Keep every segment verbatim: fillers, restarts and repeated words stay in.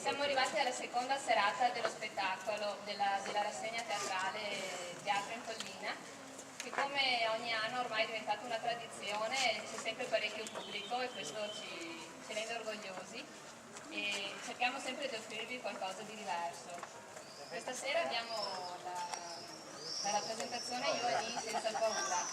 Siamo arrivati alla seconda serata dello spettacolo, della, della rassegna teatrale Teatro in Collina, che come ogni anno ormai è diventata una tradizione, c'è sempre parecchio pubblico e questo ci, ci rende orgogliosi e cerchiamo sempre di offrirvi qualcosa di diverso. Questa sera abbiamo la, la rappresentazione Io e Nì senza paura,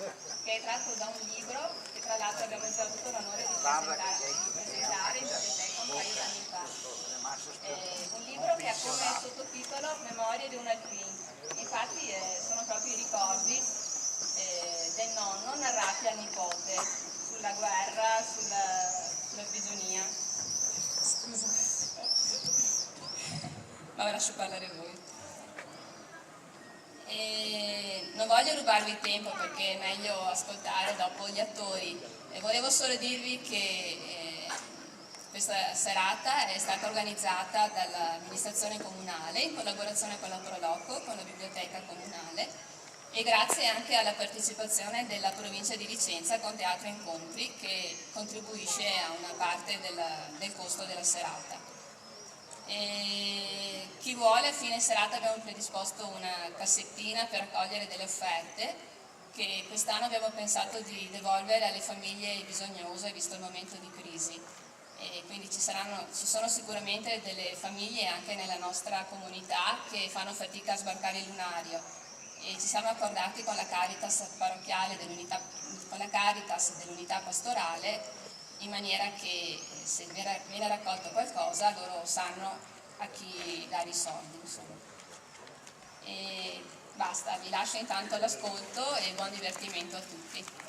che è tratto da un libro che tra l'altro abbiamo già avuto l'onore di presentare, di presentare in biblioteca un paio d'anni fa. È un libro che ha come sottotitolo Memorie d'un alpin. Infatti, eh, sono proprio i ricordi, eh, del nonno narrati al nipote sulla guerra, sulla, sulla prigionia. Scusa. Ma ve lascio parlare voi. E non voglio rubarvi tempo perché è meglio ascoltare dopo gli attori. E volevo solo dirvi che, eh, questa serata è stata organizzata dall'amministrazione comunale in collaborazione con la Pro Loco, con la biblioteca comunale e grazie anche alla partecipazione della provincia di Vicenza con Teatro Incontri che contribuisce a una parte della, del costo della serata. E chi vuole, a fine serata abbiamo predisposto una cassettina per raccogliere delle offerte che quest'anno abbiamo pensato di devolvere alle famiglie bisognose, visto il momento di crisi. E quindi ci saranno, ci sono sicuramente delle famiglie anche nella nostra comunità che fanno fatica a sbarcare il lunario e ci siamo accordati con la Caritas parrocchiale dell'unità, con la Caritas dell'unità pastorale in maniera che, eh, se viene, viene raccolto qualcosa, loro sanno a chi dare i soldi, insomma. E basta, vi lascio intanto all'ascolto e buon divertimento a tutti.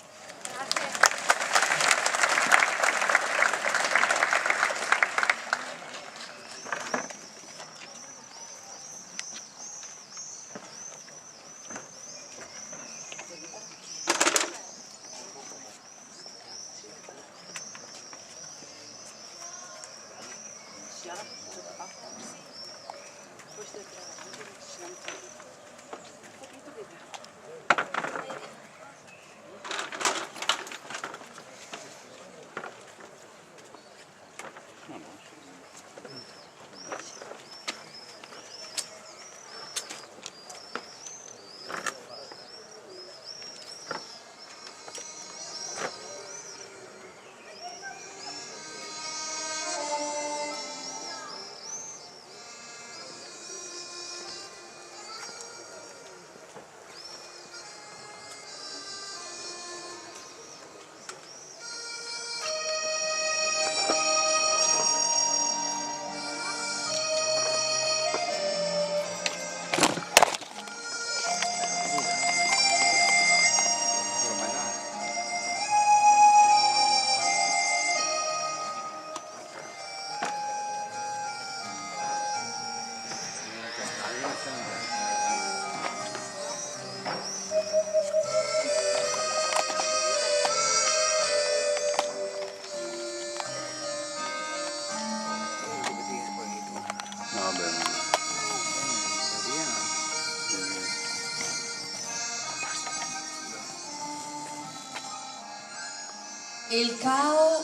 El cao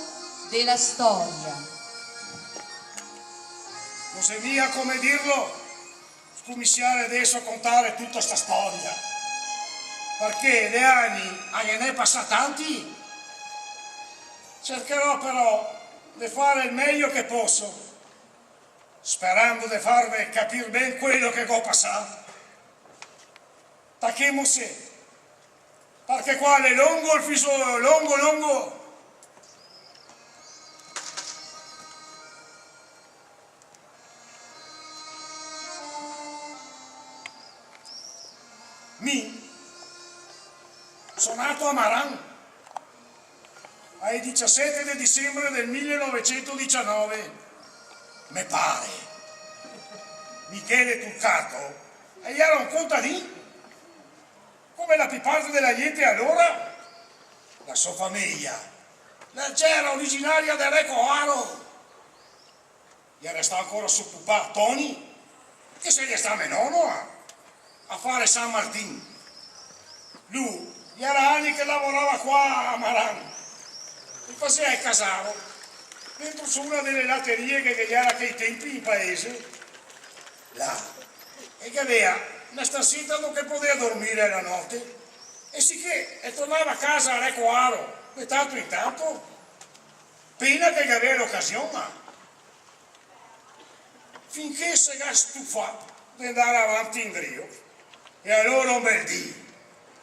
de la storia. No xe mia come dirlo, scuminsiare deso a contare tuta sta storia, parché de ani a ghe n'è pasà tanti. Cercherò però de fare el mejo che poso, sperando de farve capir ben quelo che go pasà. Tachemose, parché qua l'è longo el fiso, longo, longo. Mi so nato a Maran, ai disisete de disenbre del milenovesentodisenove, me pare. Michele Turcato, el jera un contadin, come la pi parte de la jente alora. La so fameja la jera originaria de Recoaro. Jera stà ancora so pupà Toni, che xe stà me nono a, a fare San Martin. Lu, jera ani che lavorava qua a Maran, el fasea el casaro. dentro su una dele laterie che ghe gera a chei tempi in paese, là, e che gavea na stanseta dove che podea dormire la note, e siché el tornava a casa a recoaro, de tanto in tanto, pena che gavea l'ocasion, ma finché se ga stufà de ndare avanti indrio. E alora un bel dì,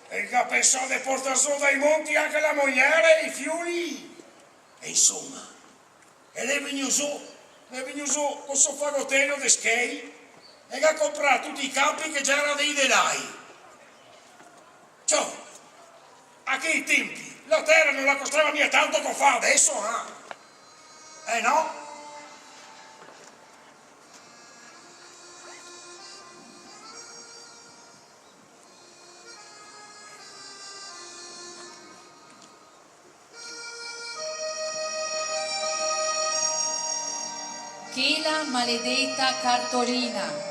el ga pensà de portar zo dai monti anca la moiera e i fioi. E insoma, e l'è vegnù zo, l'è vegnù zo col so fagotelo de schei e ga conprà tuti i canpi che gera dei delai. Ciò, a chei tempi la tera no la costava mia tanto co fa deso, eh? Eh no? Chela maledeta cartolina.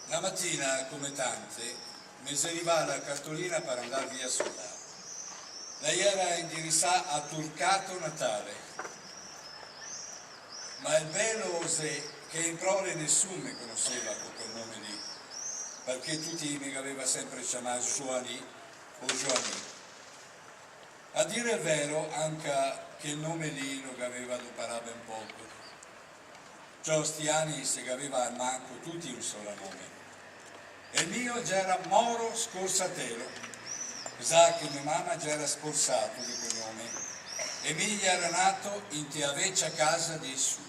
Na matina, come tante, me xe rivà la cartolina par andar via soldà. La iera indirisà a Turcato Natale. Ma el belo xe che in prole nesun me conoseva co quel nome lì, parché tuti me gaveva sempre ciamà Joani o Joani. A dire el vero, anca quel nome lì lo gaveva doparà ben poco. Ciò, sti ani se gaveva al manco tuti un soranome. El mio gera Moro Scorsatelo, za che me mama gera Scorsato de cognome, e mi gera nato inte a vecia casa dei sui.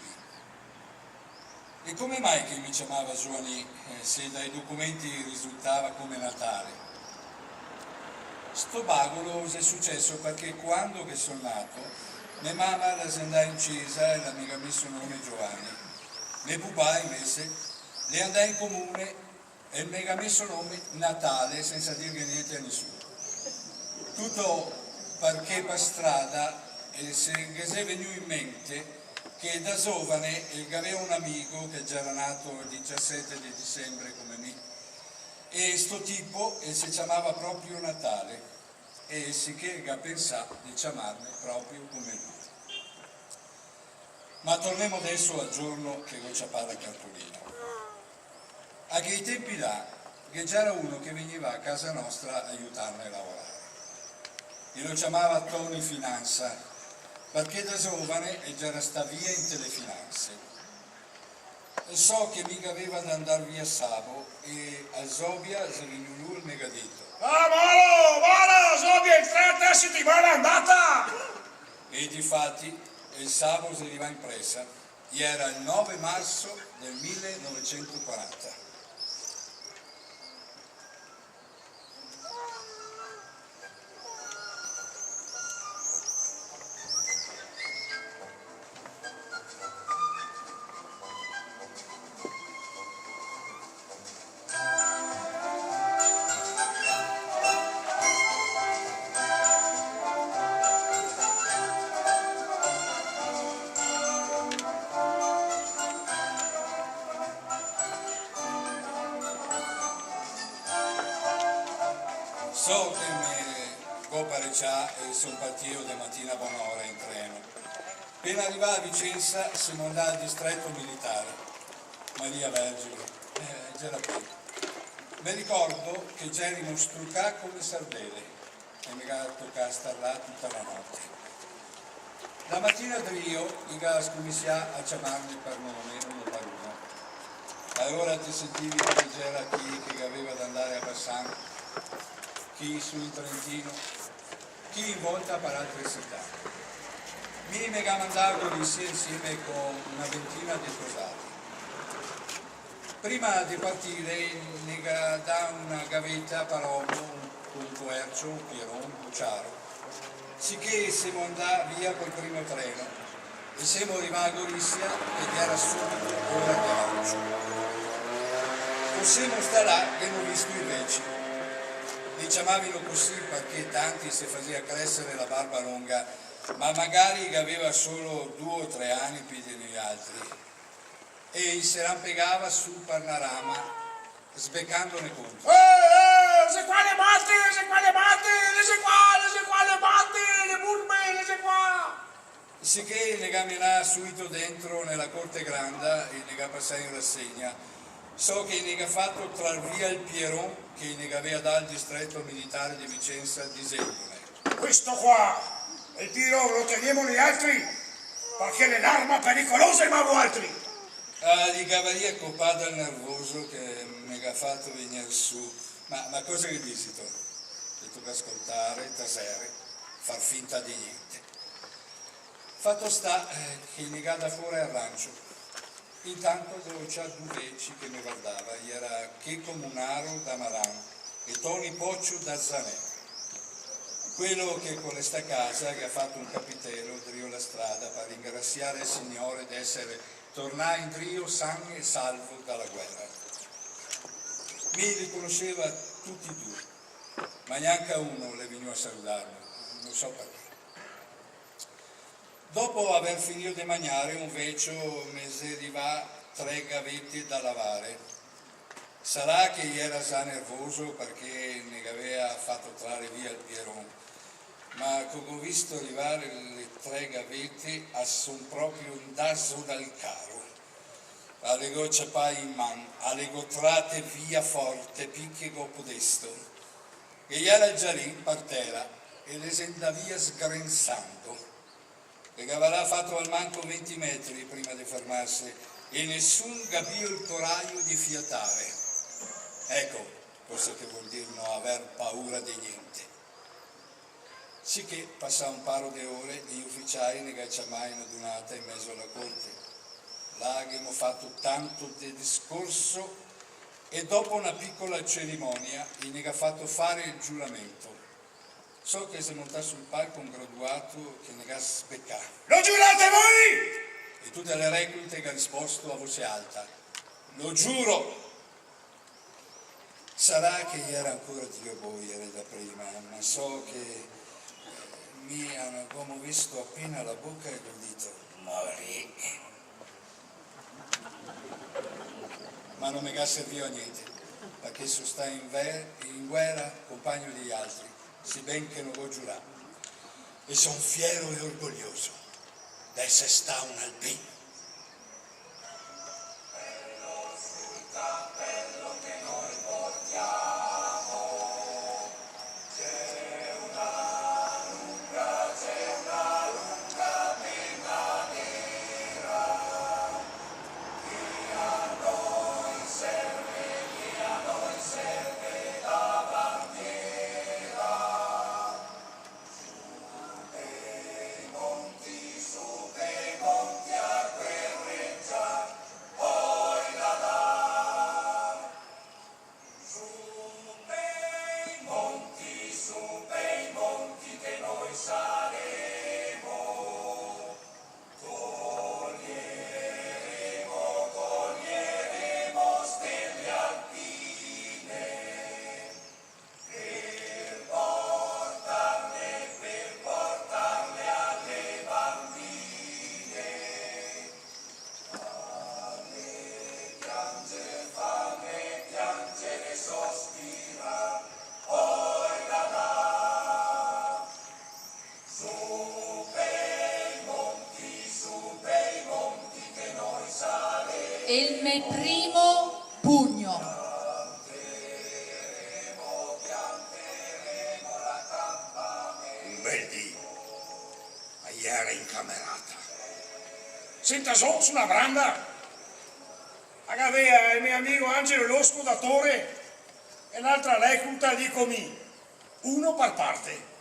E come mai che i me ciamava Joani, eh, se dai documenti risultava come Natale? Sto bagolo xe suceso parché quando che son nato, me mama la xe ndà in cesa e la me ga meso nome Giovanni. Me pupà, invese, l'è ndà in comune e me ga meso nome Natale sensa dirghe gnente a nesun. Tuto parché par strada, eh, se ghe xe vegnù in mente che da zovane el gavea un amigo che gera nato el disisete de disenbre come mi, e sto tipo el se ciamava proprio Natale, e siché el ga pensà de ciamarme proprio come lu. Ma tornemo deso al giorno che go ciapà la cartolina. A chei tempi là, ghe gera uno che vegneva a casa nostra a iutarme a lavorare. E lo ciamava Toni Finansa, parché da zovane el gera stà via inte le finanse. E so che mi gaveva da ndar via sabo, e a zobia xe vegnù lu e me ga dito: "Ah, Moro, Moro, zobia, entrata, setimana andata!" E difati, el sabo xe rivà in presa, iera el nove marso del milenovecentoquaranta. So che me go parecià e son partìo de matina a bonora in treno. Pena rivà a Vicensa, semo ndà al distreto militare. Maria Vergine, eh, gera qui. Me ricordo che gerimo strucà come sardele e me ga tocà star là tuta la note. La matina drio i ga scominsià a ciamarme par nome, uno par uno. Alora te sentivi che ghe gera chi che gaveva da ndare a Bassan, chi su in Trentino, chi in volta par altre cità. Mi me ga mandà a Gorizia insieme co na ventina de tosati. Prima de partire ne ga dà na gaveta par omo, un coercio, un pieron, un bociaro. Siché semo ndà via col primo treno e semo rivà a Gorizia, che gera subito ora de lancio. Co semo stà là, ghemo visto i veci. Li ciamavino cusì parché tanti se fasea cresere la barba longa, ma magari i gaveva solo du o tre ani pì de noialtri. E i se rampegava su par na rama sbecandone contro. Eh, eh, lese qua le mate, lese qua le mate, lese qua, lese qua le mate, le burbe, lese qua! Siché i ne ga menà suito dentro ne la corte granda e i ne ga pasà in rasegna. So che i ne ga fato trar via el Pieron che i ne gavea dà al distreto militare de Vicensa, disendone: Questo qua, el Pieron, lo tegnemo noialtri, parché l'è n'arma pericolosa, ma voaltri! Ah, li gavarìa copà dal nervoso che me ga fato vegnir su. Ma, ma cosa che disito? Ghe toca scoltare, tasere, far finta de gnente. Fato sta, eh, che i ne ga dà fora el rancio. Intanto gavevo cià du veci che me vardava, i era Checo Munaro da Maran e Toni Pocio da Zanè. Quelo che co l'è stà casa, che ga fato un capitelo drio la strada par ringrasiare el Signore d'esare tornà indrio san e salvo da la guera. Mi li conoseva tuti e du, ma gnanca uno l'è vegnù a saludarme, no so parché. Dopo aver finìo de magnare, un vecio me xe rivà tre gavete da lavare. Sarà che i era za nervoso parché ne gavea fato trare via el Pieron, ma co go visto rivare le tre gavete, a son proprio ndà zo dal caro. A le go ciapà in man, a le go trate via forte, pì che go podesto. E i era za lì par tera e le xe ndà via sgrensando. Le gavarà fato almanco venti metri prima de fermarse e nesun ga bio el corajo de fiatare. Eco cosa che vol dir no aver paura de gnente. Siché, pasà un paro de ore, i uficiai ne ga ciamà in adunata in mezo a la corte. Là ghemo fato tanto de discorso e dopo na picola cerimonia i ne ga fato fare el giuramento. So che xe montà sul palco un graduato che ne ga sbecà: Lo giurate voi? E tute le reclute ga risposto a voce alta: Lo giuro! Sarà che i era ancora drio boiare da prima, ma so che, eh, mi a no go movesto apena la boca e go dito: Morì! Ma no me ga servio a gnente, parché so stà in ve-, in guera compagno dei altri, siben che no go giurà. E son fiero e orgoglioso d'esare stà un alpin. El me primo pugno. Un bel dì, a iera in camerata. Sentà zo su na branda, a gavea el me amigo Angelo Losco da Tore e n'altra recluta lì co mi, uno par parte.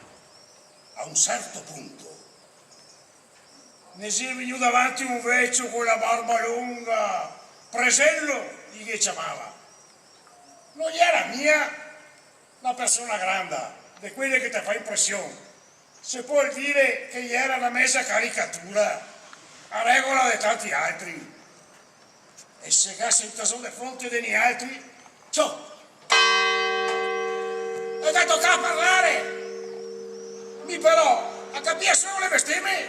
A un certo punto, ne xe vegnù davanti un vecio co la barba longa, Presello i ghe ciamava. No iera mia na persona granda, de quele che te fa impresion. Se pol dire che iera na meza caricatura, a regola de tanti altri. E se ga sentà zo de fronte de nialtri, ciò! E ga tocà parlare! Mi però a capìa solo le besteme,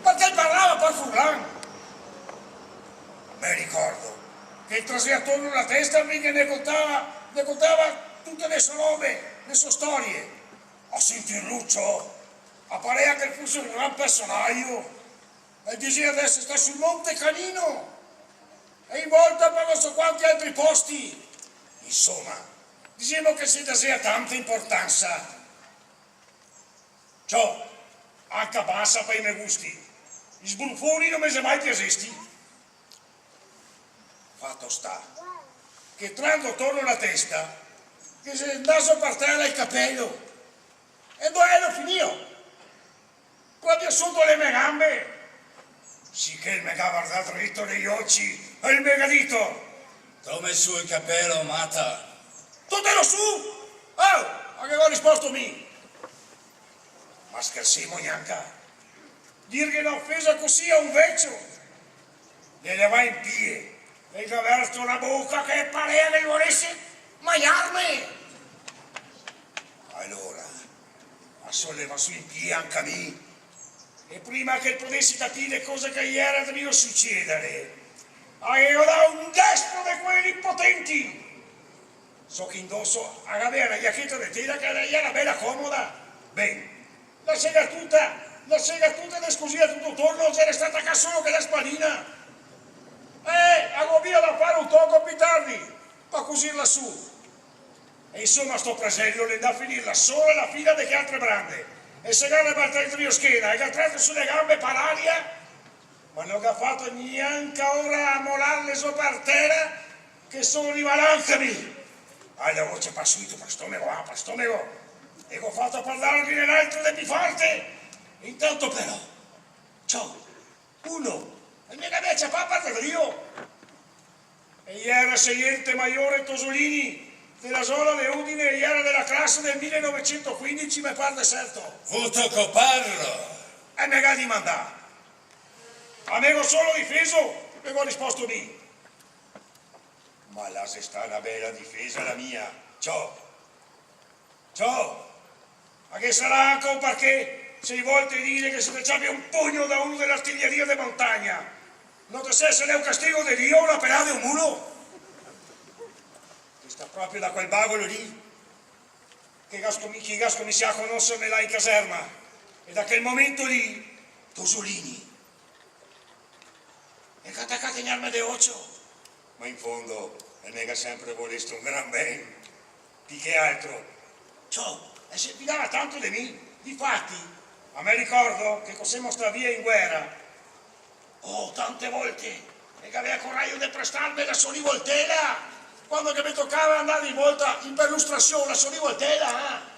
parché el parlava par furlan. Me ricordo Che el trasea torno la testa, parché el me contava, el me contava tute le so robe, le so storie. A sentirlo, ciò, a parea che el fuse un gran personajo. El disea d'esere stà sul Monte Canino e in volta par no so quanti altri posti. Insoma, disemo che se ghe dasea tanta inportansa. Ciò, anca basa par i me gusti. I sbrufoni no me xe mai piasesti. Fato sta che trando torno la testa, che xe ndà zo par tera el capelo. E dove elo finìo? Proprio soto le me gambe. Siché el me ga vardà drito nei oci e el me ga dito: "Tome su el capelo, mata." "Totelo su? Oh!" a ghe go risposto mi. Ma schersemo gnanca? Dirghe na ofesa cusì a un vecio? L'è levà in pie, el ga verto na boca che parea che el volese magnarme. Alora, a so levà su in pie anca mi, e prima che el podese capire cosa che ghe jera dovìo sucedare, a ghe go dà un destro de quei potenti. So che indoso a gavea na giacheta de tela che la jera bela comoda. Ben, la se ga tuta, la se ga tuta descusìa tuto torno, xe restà tacà solo che la spadina. Eh, a go via da fare un toco pi tardi, par cusirla su. E insoma, sto preselo l'è ndà a finir là sora la fila de che altre brande, e se ga rebaltà indrio schena, e ga trato su le gambe par aria, ma no ga fato gnanca ora a molarle zo par tera, che so rivà là anca mi. A la voce par suito, par stomego, ah, par stomego. E go fato parlarghene n'altro de pi forte. Intanto però, ciò, uno, el me gavea ciapà par drio. E jera sergente maiore Tosolini, de la zona de Udine, e jera de la clase del mile novesento quindese, me par de serto. Vuto coparlo! E me ga dimandà. A me go solo difeso, ghe go risposto mi. Ma la xe stà na bela difesa la mia, ciò. Ciò, ma ghe sarà anca un parché, se i volte dire che se te ciapi un pugno da uno de l'artiglieria de montagna, no te sè se l'è un castigo de Dio o na pelada de un mulo? Xe stà proprio da quel bagolo lì che ga scomi-, che ga scominsià a conoserme là in caserma, e da quel momento lì, Tosolini el ga tacà tegnarme de ocio. Ma in fondo, el me ga sempre volesto un gran ben. Pi che altro, ciò, el se fidava tanto de mi. Difati, a me ricordo che co semo stà via in guera, oh, tante volte, el gavea corajo de prestarme la so rivoltela, quando che me tocava andar in volta in perlustrasion, la so rivoltela, eh.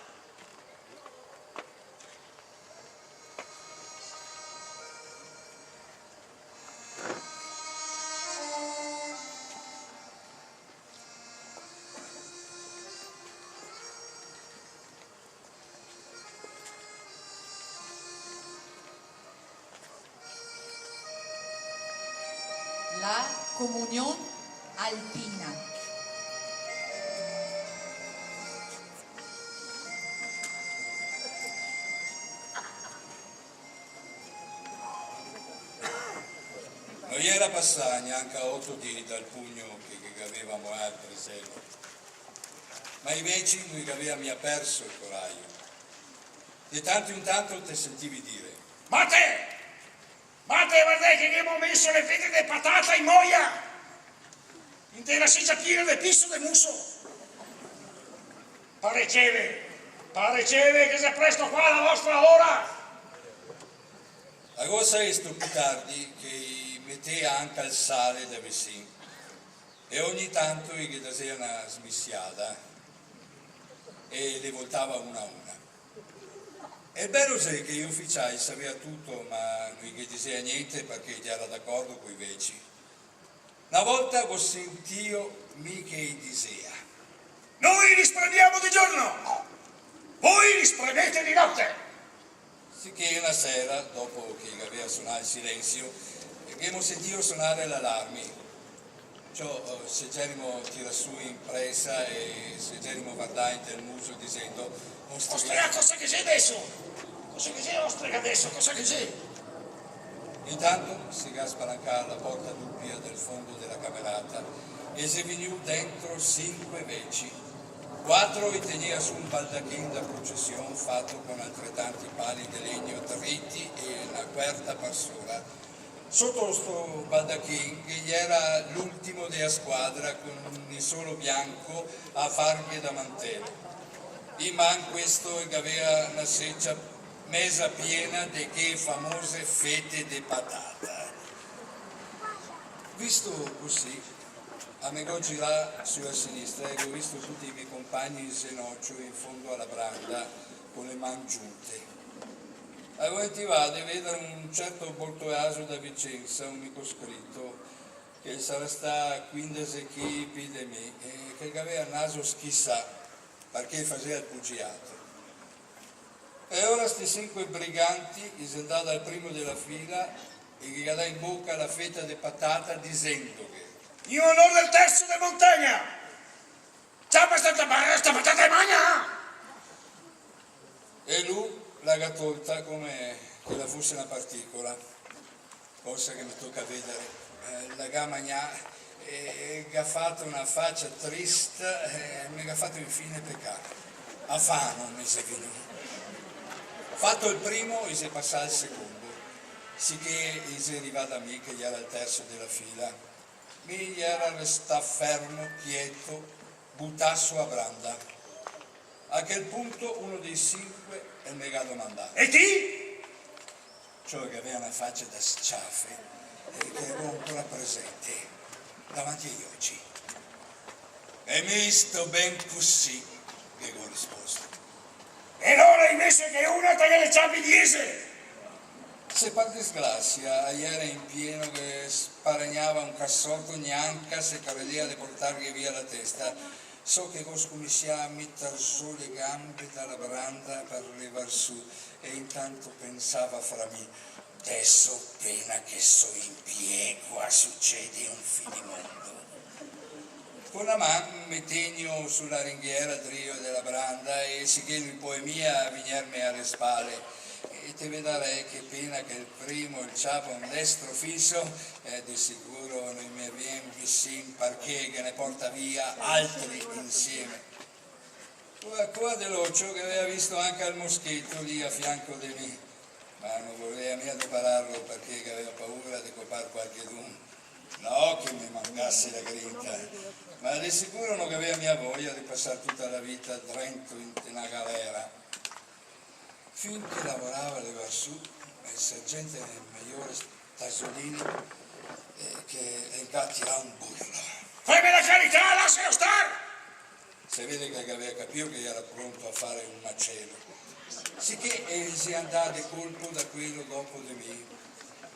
La comunion alpina. No jera pasà gnanca oto dì dal pugno che, che gaveva molà el preselo, ma i veci no i gavea mia perso el corajo. De tanto in tanto te sentivi dire: "Mate! Mate, vardè che ghemo meso le fete de patata in moia! Inte na secia piena de piso de muso! Pareceve, pareceve che xe presto qua la vostra ora!" A go savesto pi tardi che i metea anca el sale da vesin, e ogni tanto i ghe dasea na smisiada e le voltava una a una. E el belo xe che i uficiai savea tuto, ma no i ghe disea gnente, parché i jera d'acordo coi veci. Na volta go sentìo mi che i disea: "Noi li spremiamo di giorno, voi li spremete di notte!" Siché na sera, dopo che i gavea sonà el silensio, ghemo sentìo sonare l'alarmi. Ciò, eh, se gerimo tirà su in presa e se gerimo vardà inte el muso disendo: "Ostrega!" "Ostrega, cosa che xe deso? Cosa che xe, ostrega, deso? Cosa che xe?" Intanto se ga spalancà la porta dupia del fondo de la camerata E xe vegnù dentro sinque veci. Quatro i tegnea su un baldachin da procesion fato con altretanti pali de legno driti e na cuerta par sora. Soto sto baldachin ghe iera l'ultimo de a squadra, con un nisolo bianco a farghe da mantelo. In man questo el gavea na secia meza piena de che famose fete de patata. Visto cusì, a me go girà su a sinistra e go visto tuti i me compagni in zenocio in fondo a la branda, co le man giunte. Gavevo intivà de vedar un certo Bortoaso da Vicensa, un me coscrito, che sarà stà quindese chili pi de me, e che gavea el naso schisà, parché fasea el pugiato. E ora sti sinque briganti i xe ndà dal primo de la fila e ghe ga dà in boca la feta de patata disendoghe: "In onor del terzo de montagna! Ciapa sta, sta, sta patata e magna!" E lu la ga tolta come che la fuse na particola. Cosa che me toca vedare. Eh, la ga magnà e, e ga fato na facia trista, e me ga fato infine pecà. Afano me xe vegnù. Fato el primo, i xe pasà al secondo, siché i xe rivà da mi che iera el terzo de la fila. Mi iera restà fermo, chieto, butà su a branda. A quel punto uno dei sinque el me ga domandà: "E ti?" Ciò, che gavea na facia da s-ciafe, eh, che go ancora presente davanti ai oci. "E mi sto ben cusì", che go risposto. "E lora invese che una te ghe ne ciapi diese!" Se par disgrasia a iera in pieno che sparagnava un casoto, gnanca se credea de portarghe via la testa, so che go scominsià a metar zo le gambe da la branda par levar su, e intanto pensava fra mi: "Deso, pena che so in pie, qua sucede un finimondo." Co na man me tegno su la ringhiera drio de la branda, e siché no i pol mia vegnerme a le spale. E te vedarè che pena che el primo el ciapa un destro fiso, eh, de sicuro no i me vien visin, parché ghe ne porta via altri insieme. Co a coa de l'ocio che gavea visto anca el moscheto lì a fianco de mi, ma no volea mia dopararlo parché gavea paura de copar qualchedun. No che me mancase la grinta, ma de sicuro no gavea mia voia de pasar tuta la vita drento inte na galera. Fin che lavorava a levar su, el sergente maiore Stasolini, eh, che el ga tirà un burlo: "Fame la carità, lasalo star!" Se vede che el gavea capìo che iera pronto a fare un macelo. Siché el xe ndà de colpo da quelo dopo de mi,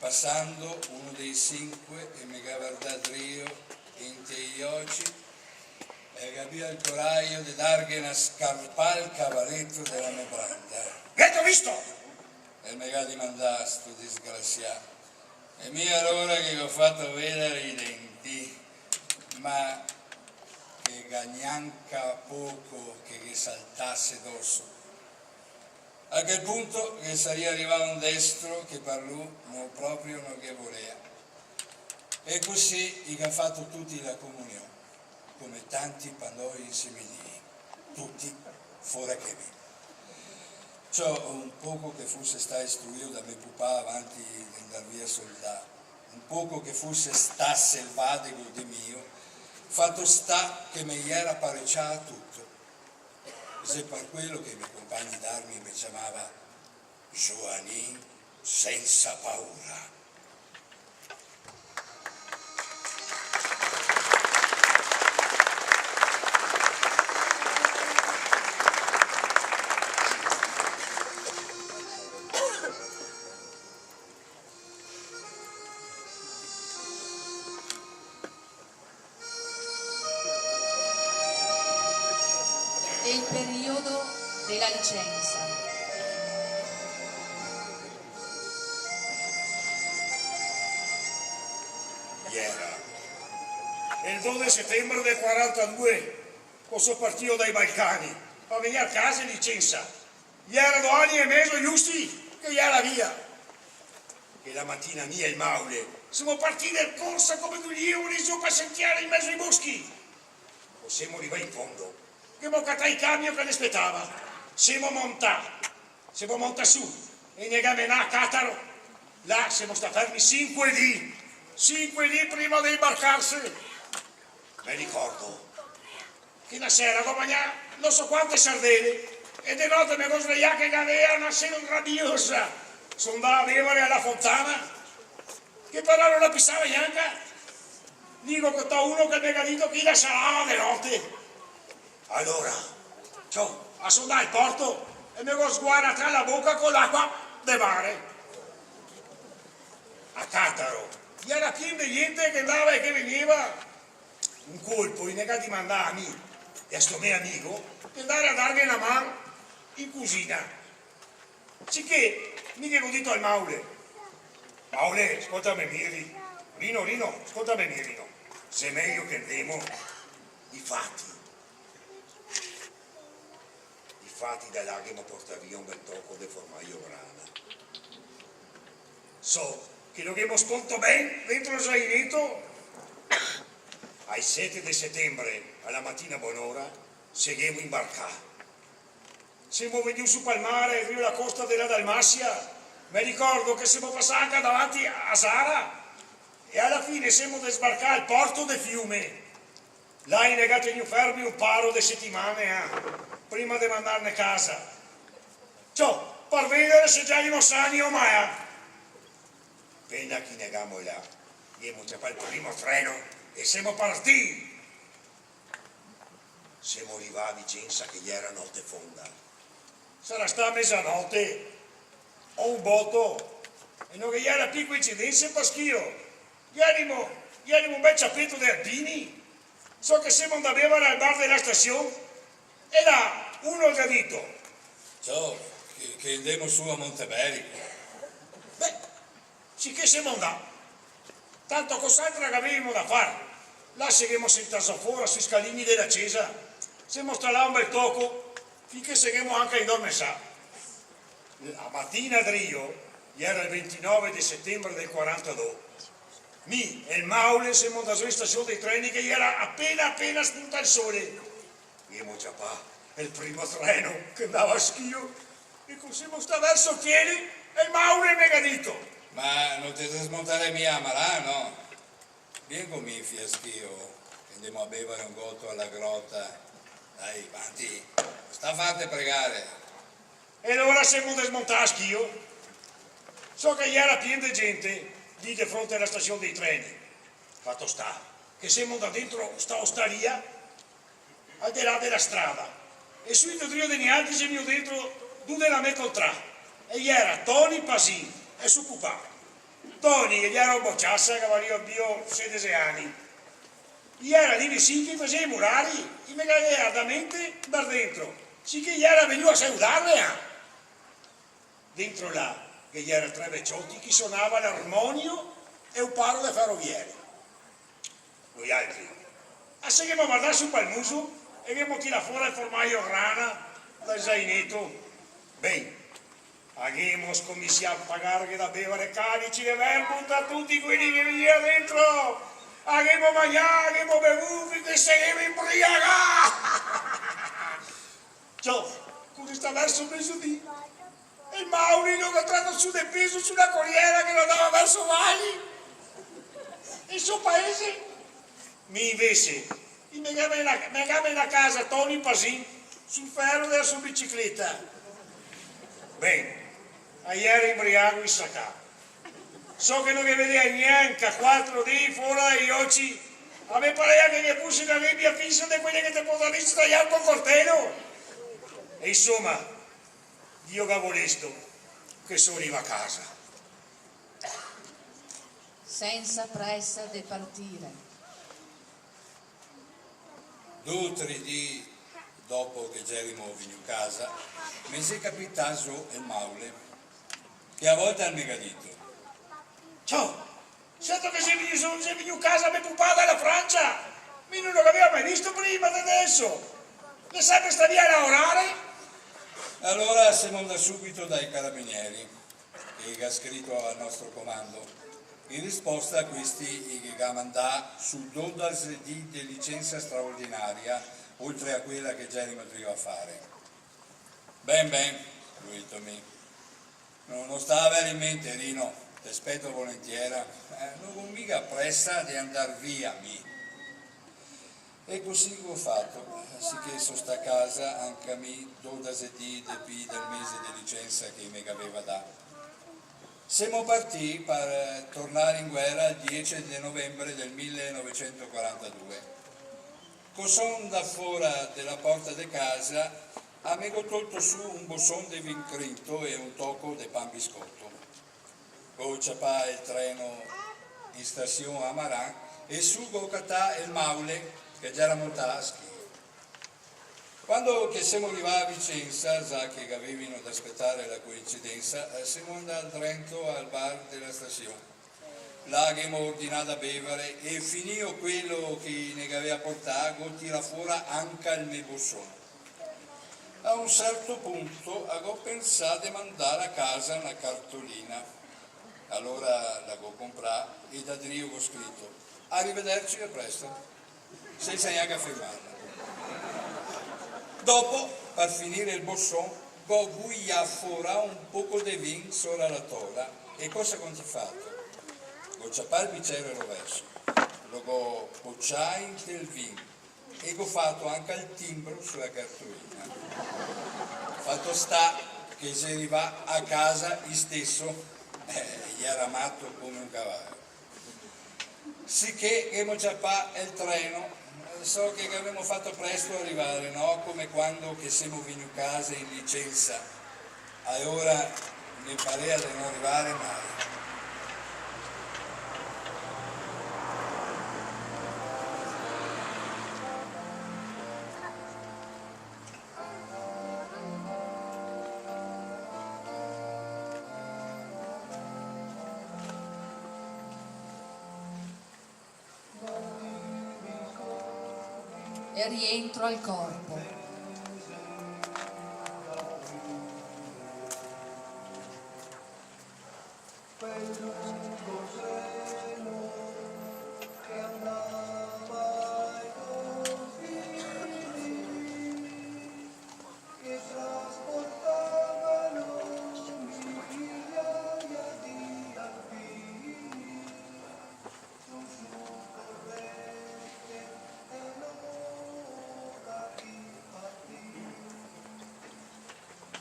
pasando uno dei sinque, e me ga vardà drio inte i oci, e el ga via el corajo de darghe na scarpà al cavaleto de la me branda. "Gheto visto?" el me ga dimandà sto disgrasià. E mi alora ghe go fato vedare i denti, ma che ga gnanca poco che ghe saltase doso. A quel punto ghe saria rivà un destro che par lu no, proprio no ghe volea. E cusì i ga fato tuti la comunion, come tanti pandoi inseminii, tuti fora che mi. Ciò, un poco che fuse stà istruìo da me pupà avanti de ndar via soldà, un poco che fuse stà selvadego de mio, fato sta che me iera parecià a tuto. Xe par quelo che i me compagni d'armi me ciamava Joanin sensa paura. El periodo de la licensa. Iera el do de setembre del quarantadue, co so partìo dai Balcani, par vegner casa in licensa. Iera do ani e mezo giusti che iera via. Che la matina mi e el Maule Semo partì de corsa come du lievori zo par sentiare in mezo ai boschi. Co semo rivà in fondo, ghemo catà el camion che ne spetava. Semo montà, semo montà su e ne ga menà a Cataro. Là semo stà fermi sinque dì, sinque dì prima de imbarcarse. Me ricordo che na sera go magnà no so quante sardele e de note me go svejà che gavea na sede rabiosa. So ndà a bevare a la fontana, che però no la pisava gnanca. Digo che go catà uno che me ga dito che la salava de note. Alora, ciò, a so ndà al porto e me go sguaratà la boca co l'acua de mare. A Cataro, iera pien de gente che ndava e che vegneva. Un colpo i ne ga dimandà a mi e a sto me amigo de ndare a darghe na man in cusina. Siché mi ghe go dito al Maule: "Maule, scoltame mi, Ri-, Rino, Rino, scoltame mi, Rino. Xe mejo che ndemo." Difati, difati da là ghemo portà via un bel toco de formajo grana. So che lo ghemo sconto ben dentro el zaineto. Ai sete de setenbre, a la matina bonora, se ghemo imbarcà. Semo vegnù su pal mare, drio la costa de la Dalmasia. Me ricordo che semo pasà anca davanti a Zara e a la fine semo desbarcà al porto de Fiume. Là i ne ga tegnù fermi un paro de setimane, ah, prima de mandarne casa. Ciò, par vedare se già ierimo sani o mea. Pena che i ne ga molà, ghemo ciapà el primo treno e semo partì. Semo rivà a Vicensa che iera note fonda. Sarà stà mezanote o un boto, e no ghe iera pi coincidense par Schio. Ierimo, ierimo un bel ciapeto de alpini, so che semo ndà a bevare al bar de la stasion, e là uno el ga dito: "Ciò, che, che ndemo su a Monteberico." Beh, siché semo ndà. Tanto cos'altro che gavevimo da far? Là se ghemo sentà zo fora sui scalini de la cesa. Semo stà là un bel toco, finché se ghemo anca indormesà. La matina drio, iera el ventinove de setenbre del quarantadó, mi e el Maule semo ndà zo in stasion dei treni che iera apena apena spuntà el sole. Ghemo ciapà el primo treno che ndava a Schio, e co semo stà verso Chieri, el Maule me ga dito: "Ma no te desmontare mia a Marano? Vien co mi fin a Schio, che ndemo a bevare un goto a la Grota. Dai, vanti, no sta farte pregare." E alora semo desmontà a Schio. So che iera pien de gente, lì de fronte a la stasion dei treni. Fato sta che semo ndà dentro sta ostaria, al de là de la strada, e subito drio de nialtri xe vegnù dentro du de la me contrà, e iera Toni Pasin e so pupà. Toni, che iera un bociasa, che gavarìa bio sedese ani. Iera lì visin che i fasea i murari, i me gavea dà mente ndar dentro, siché iera vegnù a saludarme, ah. Dentro là ghe iera tre vecioti che i sonava l'armonio e un paro de ferovieri. Noialtri a se ghemo vardà su pal muso e ghemo tirà fora el formajo grana dal zaineto. Ben, a ghemo scominsià a pagarghe da bevare calici de vermut a tuti quei che vegnea dentro. A ghemo magnà, a ghemo bevù, finché se ghemo imbriagà. Ciò, co xe stà verso mezodì, el Maule lo ga trato su de peso su na coriera che lo ndava verso Vali. El so paese. Mi invese, i me ga menà, me ga menà casa Toni Pasin sul fero de la so bicicleta. Ben, a iera imbriago insacà. So che no ghe vedea gnanca quatro dì fora dai oci. A me parea che ghe fuse na nebia fisa de quele che te podarisi tajar col cortelo. E insoma, Dio ga volesto che so rivà casa. Sensa presa de partire. Du, tri dì dopo che gerimo vegnù casa, me xe capità zo el Maule, che a volta el me ga dito: "Ciò, sento che xe vegnù, xe vegnù casa me pupà da la Francia, mi no lo gavea mai visto prima de deso, el xe senpre stà via a laorare." Alora semo ndà subito dai carabinieri, che i ga scrito al nostro comando. In risposta, quisti i ghe ga mandà su dodase dì de licensa straordinaria, oltre a quela che gerimo drio fare. Ben, ben, go dito mi. No, no sta aver in mente, Rino, te speto volentiera. Eh, no go miga presa de andar via, mi. E cusì go fato, siché so stà casa anca mi dodase dì depì del mese de licensa che i me gaveva dà. Semo partì par, eh, tornar in guera el diese de novembre del milenovesentoquarantadue. Co so ndà fora de la porta de casa, a me go tolto su un boson de vin crinto e un toco de pan biscoto. Go ciapà el treno in stasion a Maran e su go catà el Maule che gera montà a Schio. Quando che semo rivà a Vicensa, za che gavevimo da spetare la coincidensa, eh, semo ndà drento al bar de la stasion. Là ghemo ordinà da bevare e, finìo quelo che i ne gaveva portà, go tirà fora anca el me boson. A un serto punto, a go pensà de mandar a casa na cartolina. Alora la go comprà e da drio go scrito: "Arrivederci e a presto." Sensa gnanca firmarla. Dopo, par finire el boson, go buià fora un poco de vin sora la tola. E cosa go fato? Go ciapà el bicere roveso, lo go bocià inte el vin e go fato anca el timbro su la cartolina. Fato sta che xe rivà a casa isteso, eh, jera mato come un cavalo. Siché ghemo ciapà el treno. So che gavemo fato presto a rivare, no come quando che semo vegnù casa in licensa. Alora me parea de no rivare mai. E rientro al corpo.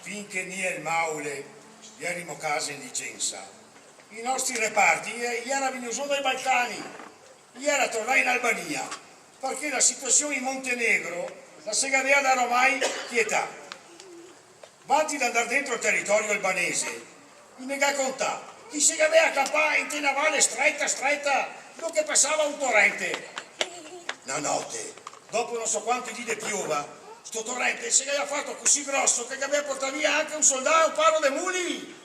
Fin che mi e el Maule jerimo casa in licensa, i nostri reparti, eh, i jera vegnù zo dai Balcani, i jera tornà in Albania, parché la situasion in Montenegro la se gaveva da ormai quietà. Vanti de andar dentro el teritorio albanese, i me ga contà che i se gaveva capà inte na vale streta, streta, do che pasava un torente. Na note, dopo no so quanti dì de piova, sto torente se gaveva fato cusì groso che gaveva portà via anca un soldà e un paro de muli.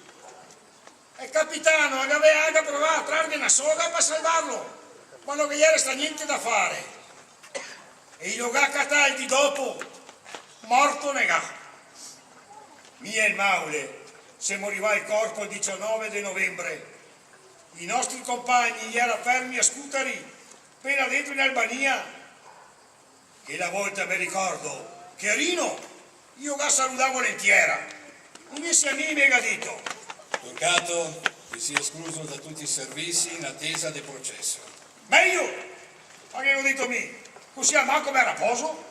El capitano el gaveva anca provà a trarghe na soga par salvarlo, ma no ghe jera stà gnente da fare. E i lo ga catà el dì dopo, morto negà. Mi e el Maule semo rivà al corpo el dicianove de novembre. I nostri compagni i jera fermi a Scutari, pena dentro in Albania. Chela volta me ricordo che Rino i lo ga saludà volentiera. Invese a mi i me ga dito: "Turcato, ti si escluso da tuti i servisi in atesa de proceso." "Mejo!" a ghe go dito mi, "cusì almanco me raposo."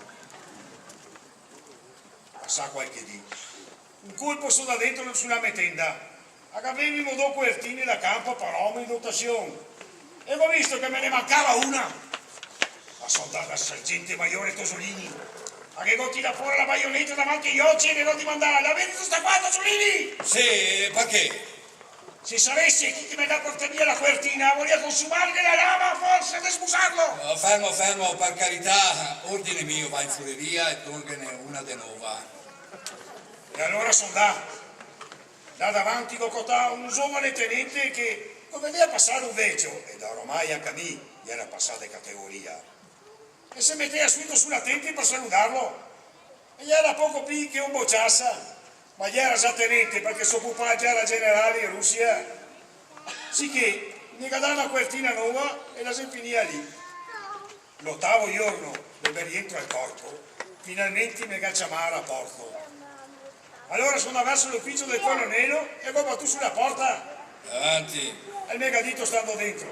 Pasà qualche dì, un colpo so ndà dentro su la me tenda. A gavevimo do coertine da canpo par omo in dotasion. E go visto che me ne mancava una. A so ndà dal sergente maiore Tosolini. A ghe go tirà fora la baioneta davanti ai oci e ghe go dimandà: "La vedito sta qua, Tosolini?" "Sì, parché?" "Se savese chi che me ga portà via la coertina, voria consumarghe la lama a forsa de smusarlo!" "Oh, fermo, fermo, par carità, ordine mio, va in fureria e torghene una de nova." E alora so ndà. Là davanti go cotà un zovane tenente che, come vedea pasare un vecio, e da ormai anca mi jera pasà de categoria, e se metea subito su l'atenti par saludarlo. E jera poco pì che un bociasa, ma jera za tenente parché so pupà jera generale in Rusia. Siché Me ga dà na cuertina nova e la xe finìa lì. L'otavo giorno del me rientro al corpo, finalmente me ga ciamà a raporto. Alora so ndà verso l'uficio del colonelo e go batù su la porta. Avanti. E el me ga dito stando dentro: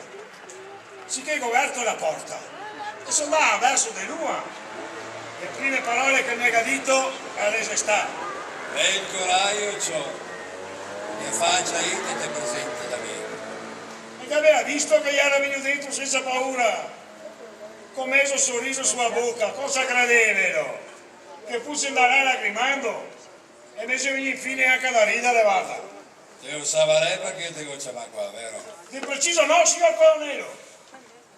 "Sì che go verto la porta." E so ndà verso de lu. Le prime parole che el me ga dito, le xe stà: "Bel corajo, ciò. Mia facia, ite te presenti da mi." E el gaveva visto che iera vegnù dentro sensa paura, co mezo soriso su la boca, cosa credevelo? Che fuse ndà là lagrimando? E me xe vegnù infine anca da ridare, varda. Te lo savarè parché te go ciamà qua, vero? De preciso no, sior colonelo.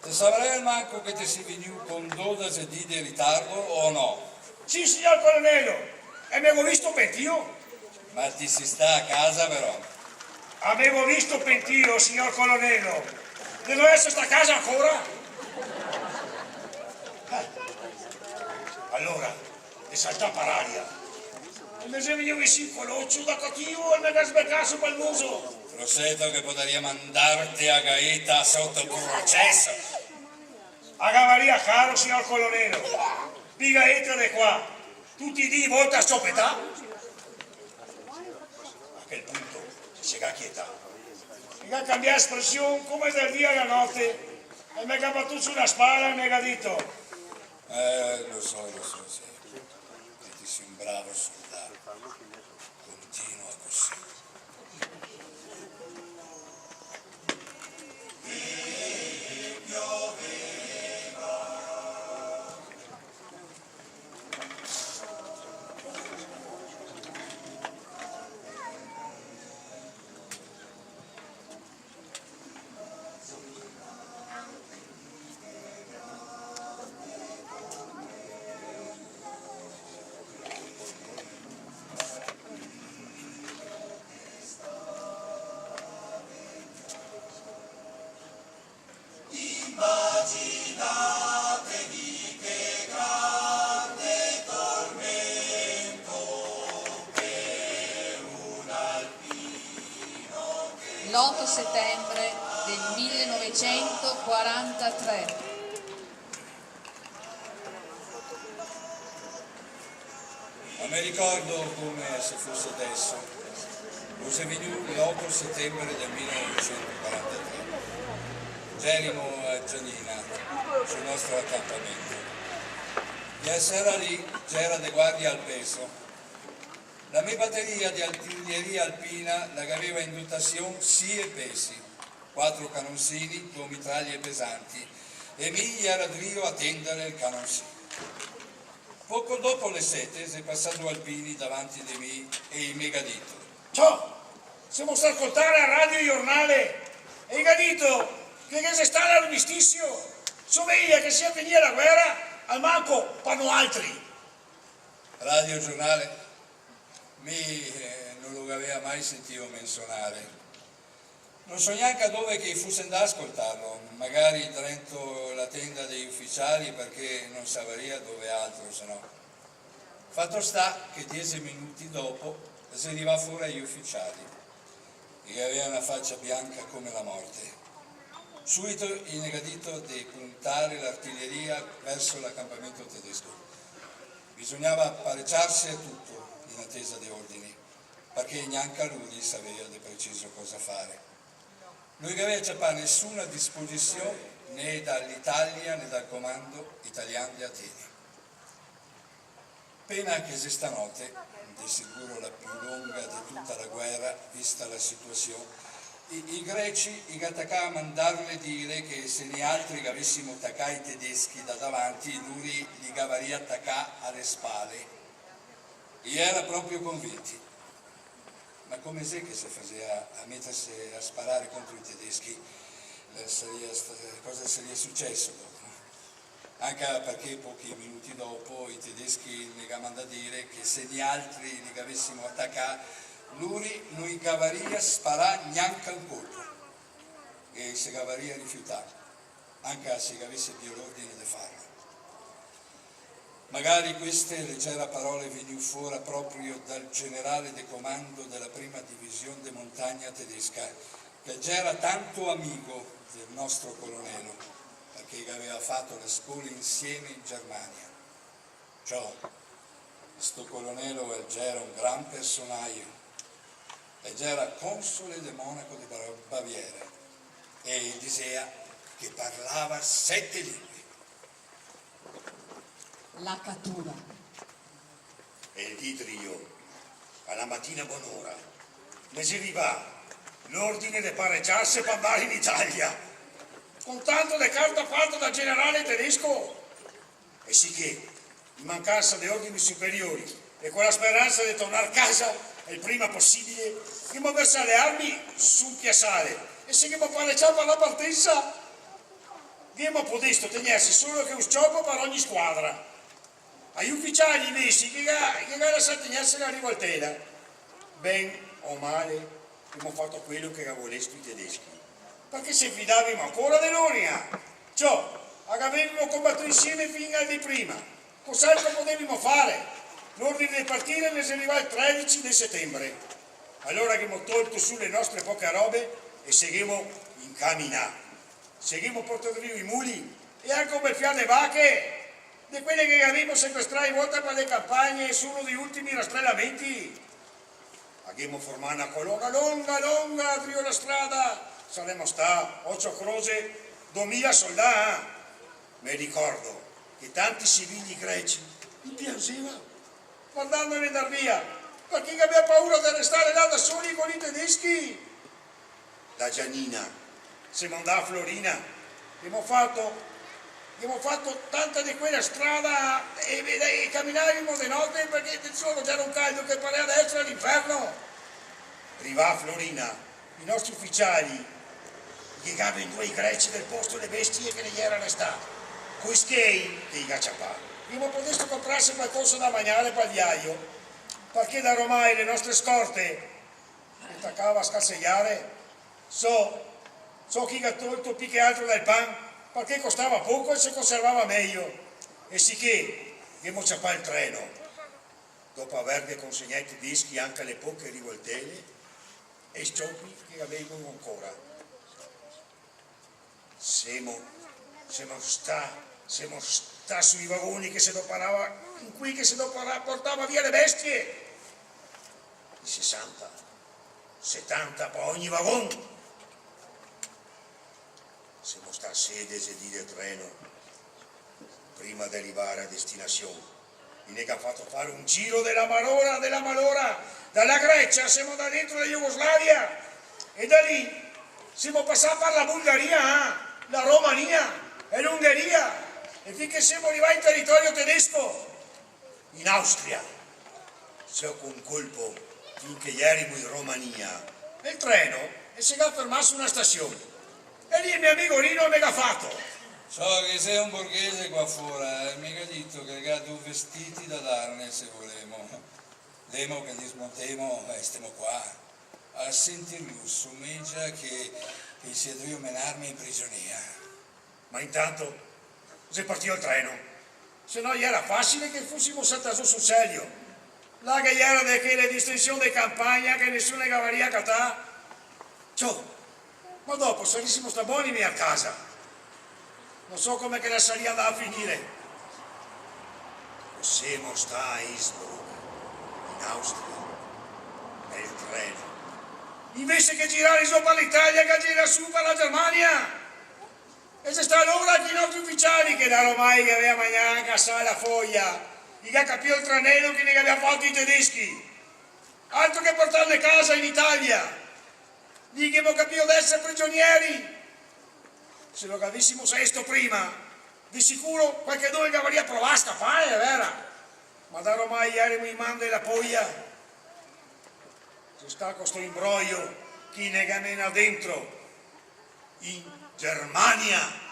Te savarè almanco che te si vegnù con dodexe dì de ritardo, o no? Sì, sior colonelo, e me go visto pentìo. Ma te si stà a casa, però. A me go visto pentìo, sior colonelo, de no esare stà a casa ancora. Eh, alora, e saltà par aria. E me xe vegnù visin co l'ocio da cativo e me ga sbecà su pal muso. Lo seto che podaria mandarte a gaeta soto proceso. A gavaria caro, sior colonelo. Pi gaeta de qua, tuti i dì volta a sopetà. A quel punto se ga quietà. Me ga cambià espresion come dal dì a la note e me ga batù su la spala e me ga dito: "Eh, lo so, lo so, sì. Che te si un bravo soldato. Continua così." L'otto settembre del millenovecentoquarantatré. Ma me ricordo come se fose deso. Lo xe vegnù l'otto settembre del millenovecentoquarantatré. Gerimo a Gianina, sul nostro acampamento. E a sera lì gera de guardia al peso. La me bateria de artiglieria alpina la gaveva in dotasion sie pesi, quatro canonsini, do mitraglie pesanti, e mi iera drio a tendare el canonsin. Poco dopo le sete xe pasà do alpini davanti de mi e i me ga dito: "Ciò, semo stà a scoltare a Radio Giornale e i ga dito che, che xe stà l'armistisio. So veia che sia finìa la guera, almanco pa noaltri." Radio Giornale? Mi, eh, no lo gavea mai sentìo menzionare. No so gnanca dove che i fuse ndà a scoltarlo, magari drento la tenda dei uficiali, parché no savaria dove altro, se no. Fato sta che diese minuti dopo xe rivà fora i uficiali. I gavea na facia bianca come la morte. Subito i ne ga dito de puntare l'artiglieria verso l'acampamento tedesco. Bisognava apareciarse a tuto in atesa de ordini, parché gnanca luri savea de preciso cosa fare. No i gavea ciapà nesuna disposision né da l'Italia né dal comando italian de Atene. Pena che xe stà note, de sicuro la più longa de tuta la guera, vista la situasion, i, i greci i ga tacà a mandarle dire che se nialtri gavesimo tacà i tedeschi da davanti, luri li gavaria tacà a le spale. I iera proprio convinti. Ma come xe che se fasea a meterse a sparare contro i tedeschi? Eh, saria sta-, cosa saria suceso dopo? Anca parché pochi minuti dopo i tedeschi ne ga mandà dire che se nialtri li gavesimo atacà, luri no i gavaria sparà gnanca un colpo, e i se gavaria rifiutà, anca se i gavese bio l'ordine de farlo. Magari queste le gera parole vegnù fora proprio dal generale de comando de la prima division de montagna tedesca, Che el gera tanto amigo del nostro colonelo, parché i gaveva fato le scole insieme in Germania. Ciò, sto colonelo el gera un gran personajo, el gera console de Monaco de Bar-, Baviera, e i disea che parlava sete lingue. La catura. E el dì drio, a la matina bonora, me xe rivà l'ordine de pareciarse par ndare in Italia, con tanto de carta fato dal generale tedesco. E siché, in mancansa de ordini superiori e co la speransa de tornar casa el prima posibile, ghemo versà le armi su un piasale e se ghemo parecià par la partensa. Ghemo podesto tegnerse solo che un s-ciopo par ogni squadra. Ai uficiali invese i ghe ga, i ghe ga lasà tegnerse la rivoltela. Ben o male, ghemo fato quelo che ga volesto i tedeschi, parché se fidavimo ancora de lori, ah. Ciò, a gavevimo combatuo insieme fin al dì prima. Cos'altro podevimo fare? L'ordine de partire ne xe rivà el tredese de setembre. Alora ghemo tolto su le nostre poche robe e se ghemo incaminà. Se ghemo portà drio i muli e anca un bel fià de vache, de quele che gavevimo sequestrà in volta par le canpagne, su uno dei ultimi rastrelamenti. A ghemo formà na colona longa, longa, drio la strada, saremo stà, ocio croce, domila soldà, eh. Me ricordo che tanti civili greci i pianzeva, vardandone ndar via, parché i gaveva paura de restare là da soli co i tedeschi. Da Gianina semo ndà a Florina, ghemo fato, ghemo fato tanta de quela strada e, e, e caminavimo de note parché de giorno gera un caldo che parea de esare a l'inferno. Rivà a Florina, i nostri uficiali i ghe ga vendù ai greci del posto le bestie che ne gera restà, coi schei che i ga ciapà. Ghemo podesto comprarse qualcosa da magnare pal viajo, parché da ormai le nostre scorte e tacava a scarsejare. So, so che i ga tolto pì che altro dal pan, parché costava poco e se conservava mejo. E siché ghemo ciapà el treno, dopo averghe consegnà ai tedeschi anca le poche rivoltele e i s-ciopi che gavevimo ancora. Semo, semo stà, semo stà sui vagoni che se doparava, in cui che se dopara-, portava via le bestie. I sesanta, setanta pa ogni vagon. Semo stà sedese dì de treno prima de rivare a destinasion. I ne ga fato fare un giro de la malora, de la malora, da la Grecia semo ndà dentro la Jugoslavia, e da lì semo pasà par la Bulgaria, eh, la Romania e l'Ungheria, e fin che semo rivà in teritorio tedesco, in Austria. Semo un colpo, fin che jerimo in Romania, e el treno el se ga fermà su na stasion. E lì el me amigo Rino me ga fato: "Ciò, ghe xe un borghese qua fora e me ga dito che el ga du vestiti da darne se volemo. Lemo che dismontemo e stemo qua." A sentirlo somegia che el sia drio menarme in prigionia. Ma intanto xe partìo el treno. Se no, jera fasile che fusimo saltà su sul serio. Là ghe jera de chele distension de campagna che nesuni gavaria catà. Ciò, ma dopo sarisimo stà boni a casa? No so come che la saria ndà a finire. Semo stà a Innsbruck, in Austria, nel treno. Invese che girare zo par l'Italia, che gira su par la Germania. E xe stà alora che i nostri uficiali, che da ormai i gaveva magnà anca asà la foia, i ga capìo el tranelo che i ne gaveva fato i tedeschi. Altro che portarne casa in Italia! Lì ghemo capìo d'esare prigionieri. Se lo gavesimo saesto prima, de sicuro qualchedun el gavaria provà a scapare, vera? Ma da ormai jerimo in man de la poia. Xe stà co sto imbrojo che i ne ga menà dentro in Germania.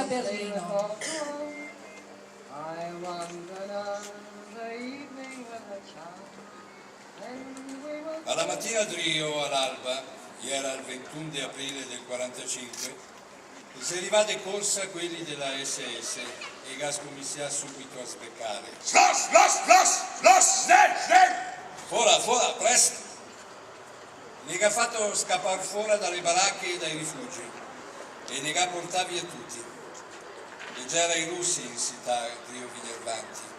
Berlino. A la matina drio, a l'alba, iera el ventun de aprile del quarantasinque, xe rivà de corsa quei de la S S e ga scominsià subito a sbecare. Slas, slas, slas, slas, snel, snel! Fora, fora, presto! Ne ga fato scapar fora da le barache e dai rifugi e ne ga portà via tuti. E gera i rusi in cità drio Vignervanti.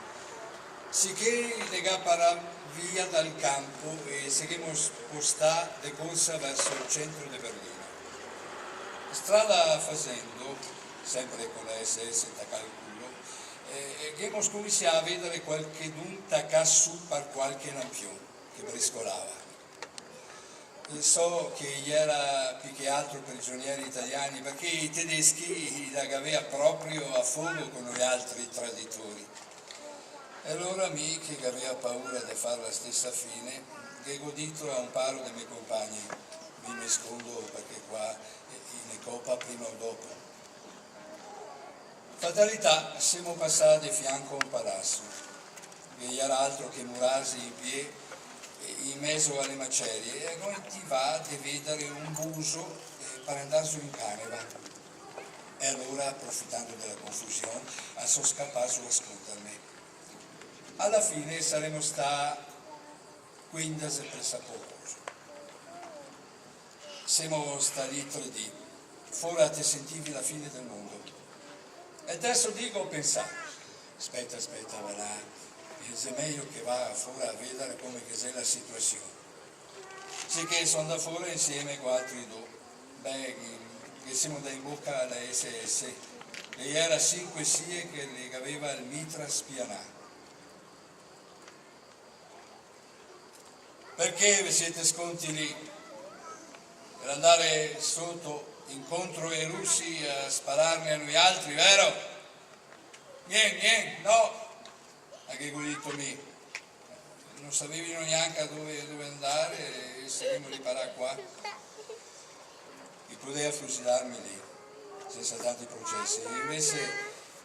Siché i ne ga parà via dal canpo e se ghemo spostà de corsa verso el centro de Berlino. Strada fasendo, sempre co la S S tacà al culo, eh, ghemo scominsià a vedare qualchedun tacà su par qualche lampion che briscolava. So che i iera pì che altro prigionieri italiani, parché i tedeschi i la gavea proprio a fogo co noialtri traditori. E alora mi, che gavea paura de far la stesa fine, ghe go dito a un paro de me compagni: "Mi me scondo, parché qua i ne copa prima o dopo." Fatalità, semo pasà de fianco a un palaso. Ghe iera altro che murasi in pie, eh, in mezo a le macerie, e go intivà de vedare un buso, eh, par andar zo in caneva. E alora, aprofitando de la confusion, a so scapà zo a scondarme. A la fine saremo stà quindese presapoco. Semo stà lì tre dì. Fora te sentivi la fine del mondo. E el terso dì go pensà: "Speta, speta, va là, e xe mejo che vaga fora a vedare come che xe la situasion." Siché so ndà fora insieme co altri do. Beh, che, che semo ndà in boca a la S S. E iera sinque sie che le gaveva el mitra spianà. "Parché ve siete sconti lì? Par andare soto incontro ai rusi a spararne a noialtri, vero?" "Gnente, gnente, no!" a ghe go dito mi. "No savevimo gnanca dove, dove andare e saremo riparà qua." I podea fusilarme lì, sensa tanti procesi. E invese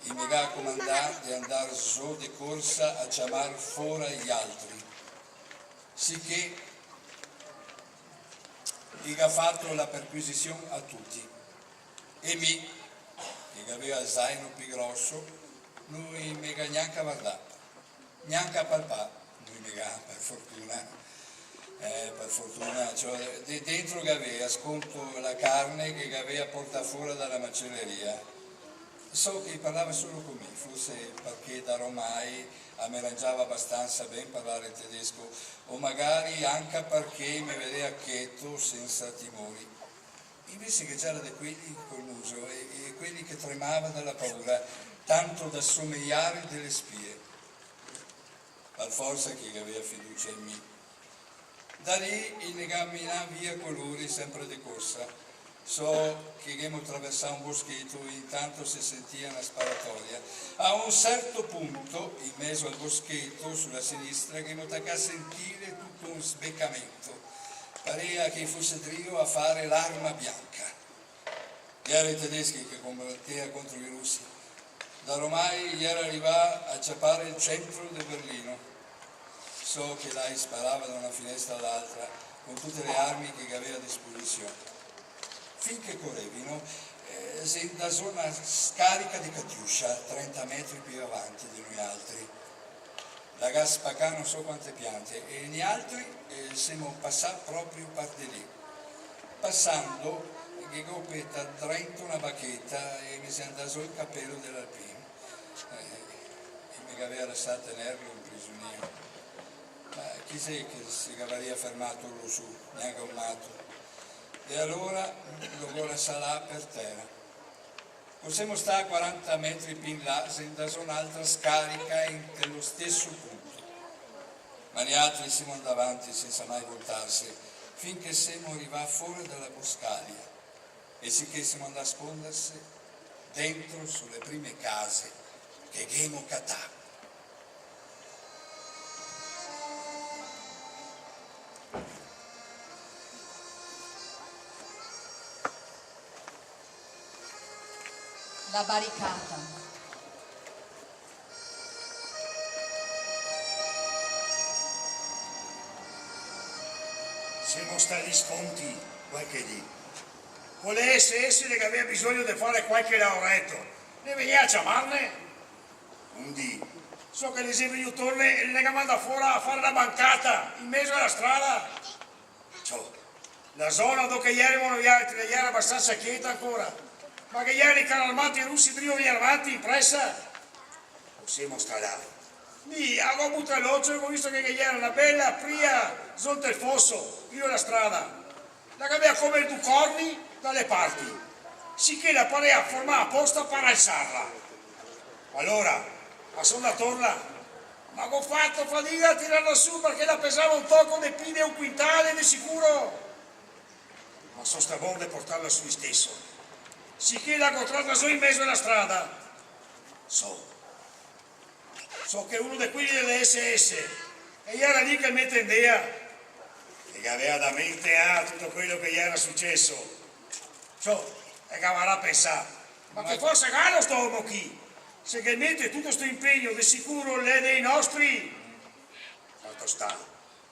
i me ga comandà de andar zo de corsa a ciamar fora i altri. Siché i ga fato la perquisision a tuti. E mi, che gavea el zaino pì groso, no i me ga gnanca vardà. Gnanca palpà, no i me ga, par fortuna. Eh, par fortuna, ciò, de-, dentro gavea, sconto, la carne che gavea portà fora da la maceleria. So che i parlava solo co mi, forse parché daromai a me rangiava abastansa ben parlare el tedesco, o magari anca parché i me vedea cheto, sensa timori. Invese ghe gera de quei col muso e, e quei che tremava da la paura, tanto da someiare de le spie. Par forsa che i gavea fiducia in mi. Da lì i ne ga menà via co lori, sempre de corsa. So che ghemo traversà un boscheto e intanto se sentia na sparatoria. A un certo punto, in mezo al boscheto, su la sinistra, ghemo tacà sentire tuto un sbecamento. Parea che i fose drio a fare l'arma bianca. Gera i tedeschi che combatea contro i rusi. Daromai i gera rivà a ciapare el centro de Berlino. So che là i sparava da una finestra a l'altra, con tute le armi che i gavea a disposision. Fin che corevino, eh, xe ndà zo na scarica de catiuscia, trenta metri pì avanti de noialtri. La ga spacà no so quante piante, e nialtri, eh, semo pasà proprio par de lì. Pasando, ghe go petà drento na bacheta e me xe ndà zo el capelo de l'alpin. Eh, e me gavea lasà tenerlo in prigion. Ma chi xe che se gavaria fermà a torlo su? Gnanca un mato. E alora lo go lasà là par tera. Co semo stà a quaranta metri pì in là, xe ndà zo n'altra scarica inte lo steso punto. Ma nialtri semo ndà avanti sensa mai voltarse, fin che semo rivà fora da la boscaia, e siché semo ndà sconderse dentro su le prime case che ghemo catà. La baricata. Semo stà lì sconti qualche dì. Co le S S le gavea bisogno de fare qualche laoreto, le vegnea a ciamarne. Un dì, so che le xe vegnù torne e le ne ga mandà fora a fare na bancata in mezo a la strada. Ciò, la zona do che jerimo noialtri la jera abastansa cheta ancora, ma ghe jera i carri armati rusi drio vegner avanti in presa. O semo stà là. Mi, a go butà l'ocio e go visto che ghe jera na bela pria zonte el foso, drio la strada. La gavea come du corni da le parti, siché la parea formà aposta par alsarla. Alora, a so ndà torla, ma go fato fadiga a tirarla su, parché la pesava un toco de pi de un quintale de sicuro. Ma so stà bon de portarla su isteso, siché la go trata zo in mezo a la strada. So, so che uno de quei de le S S, e jera lì che el me tendea, e gavea da mente a tuto quelo che jera suceso. Ciò, e gavarà pensà: "Ma che forsa galo sto omo chi? Se ghe mete tuto sto impegno, de sicuro l'è dei nostri." Fato sta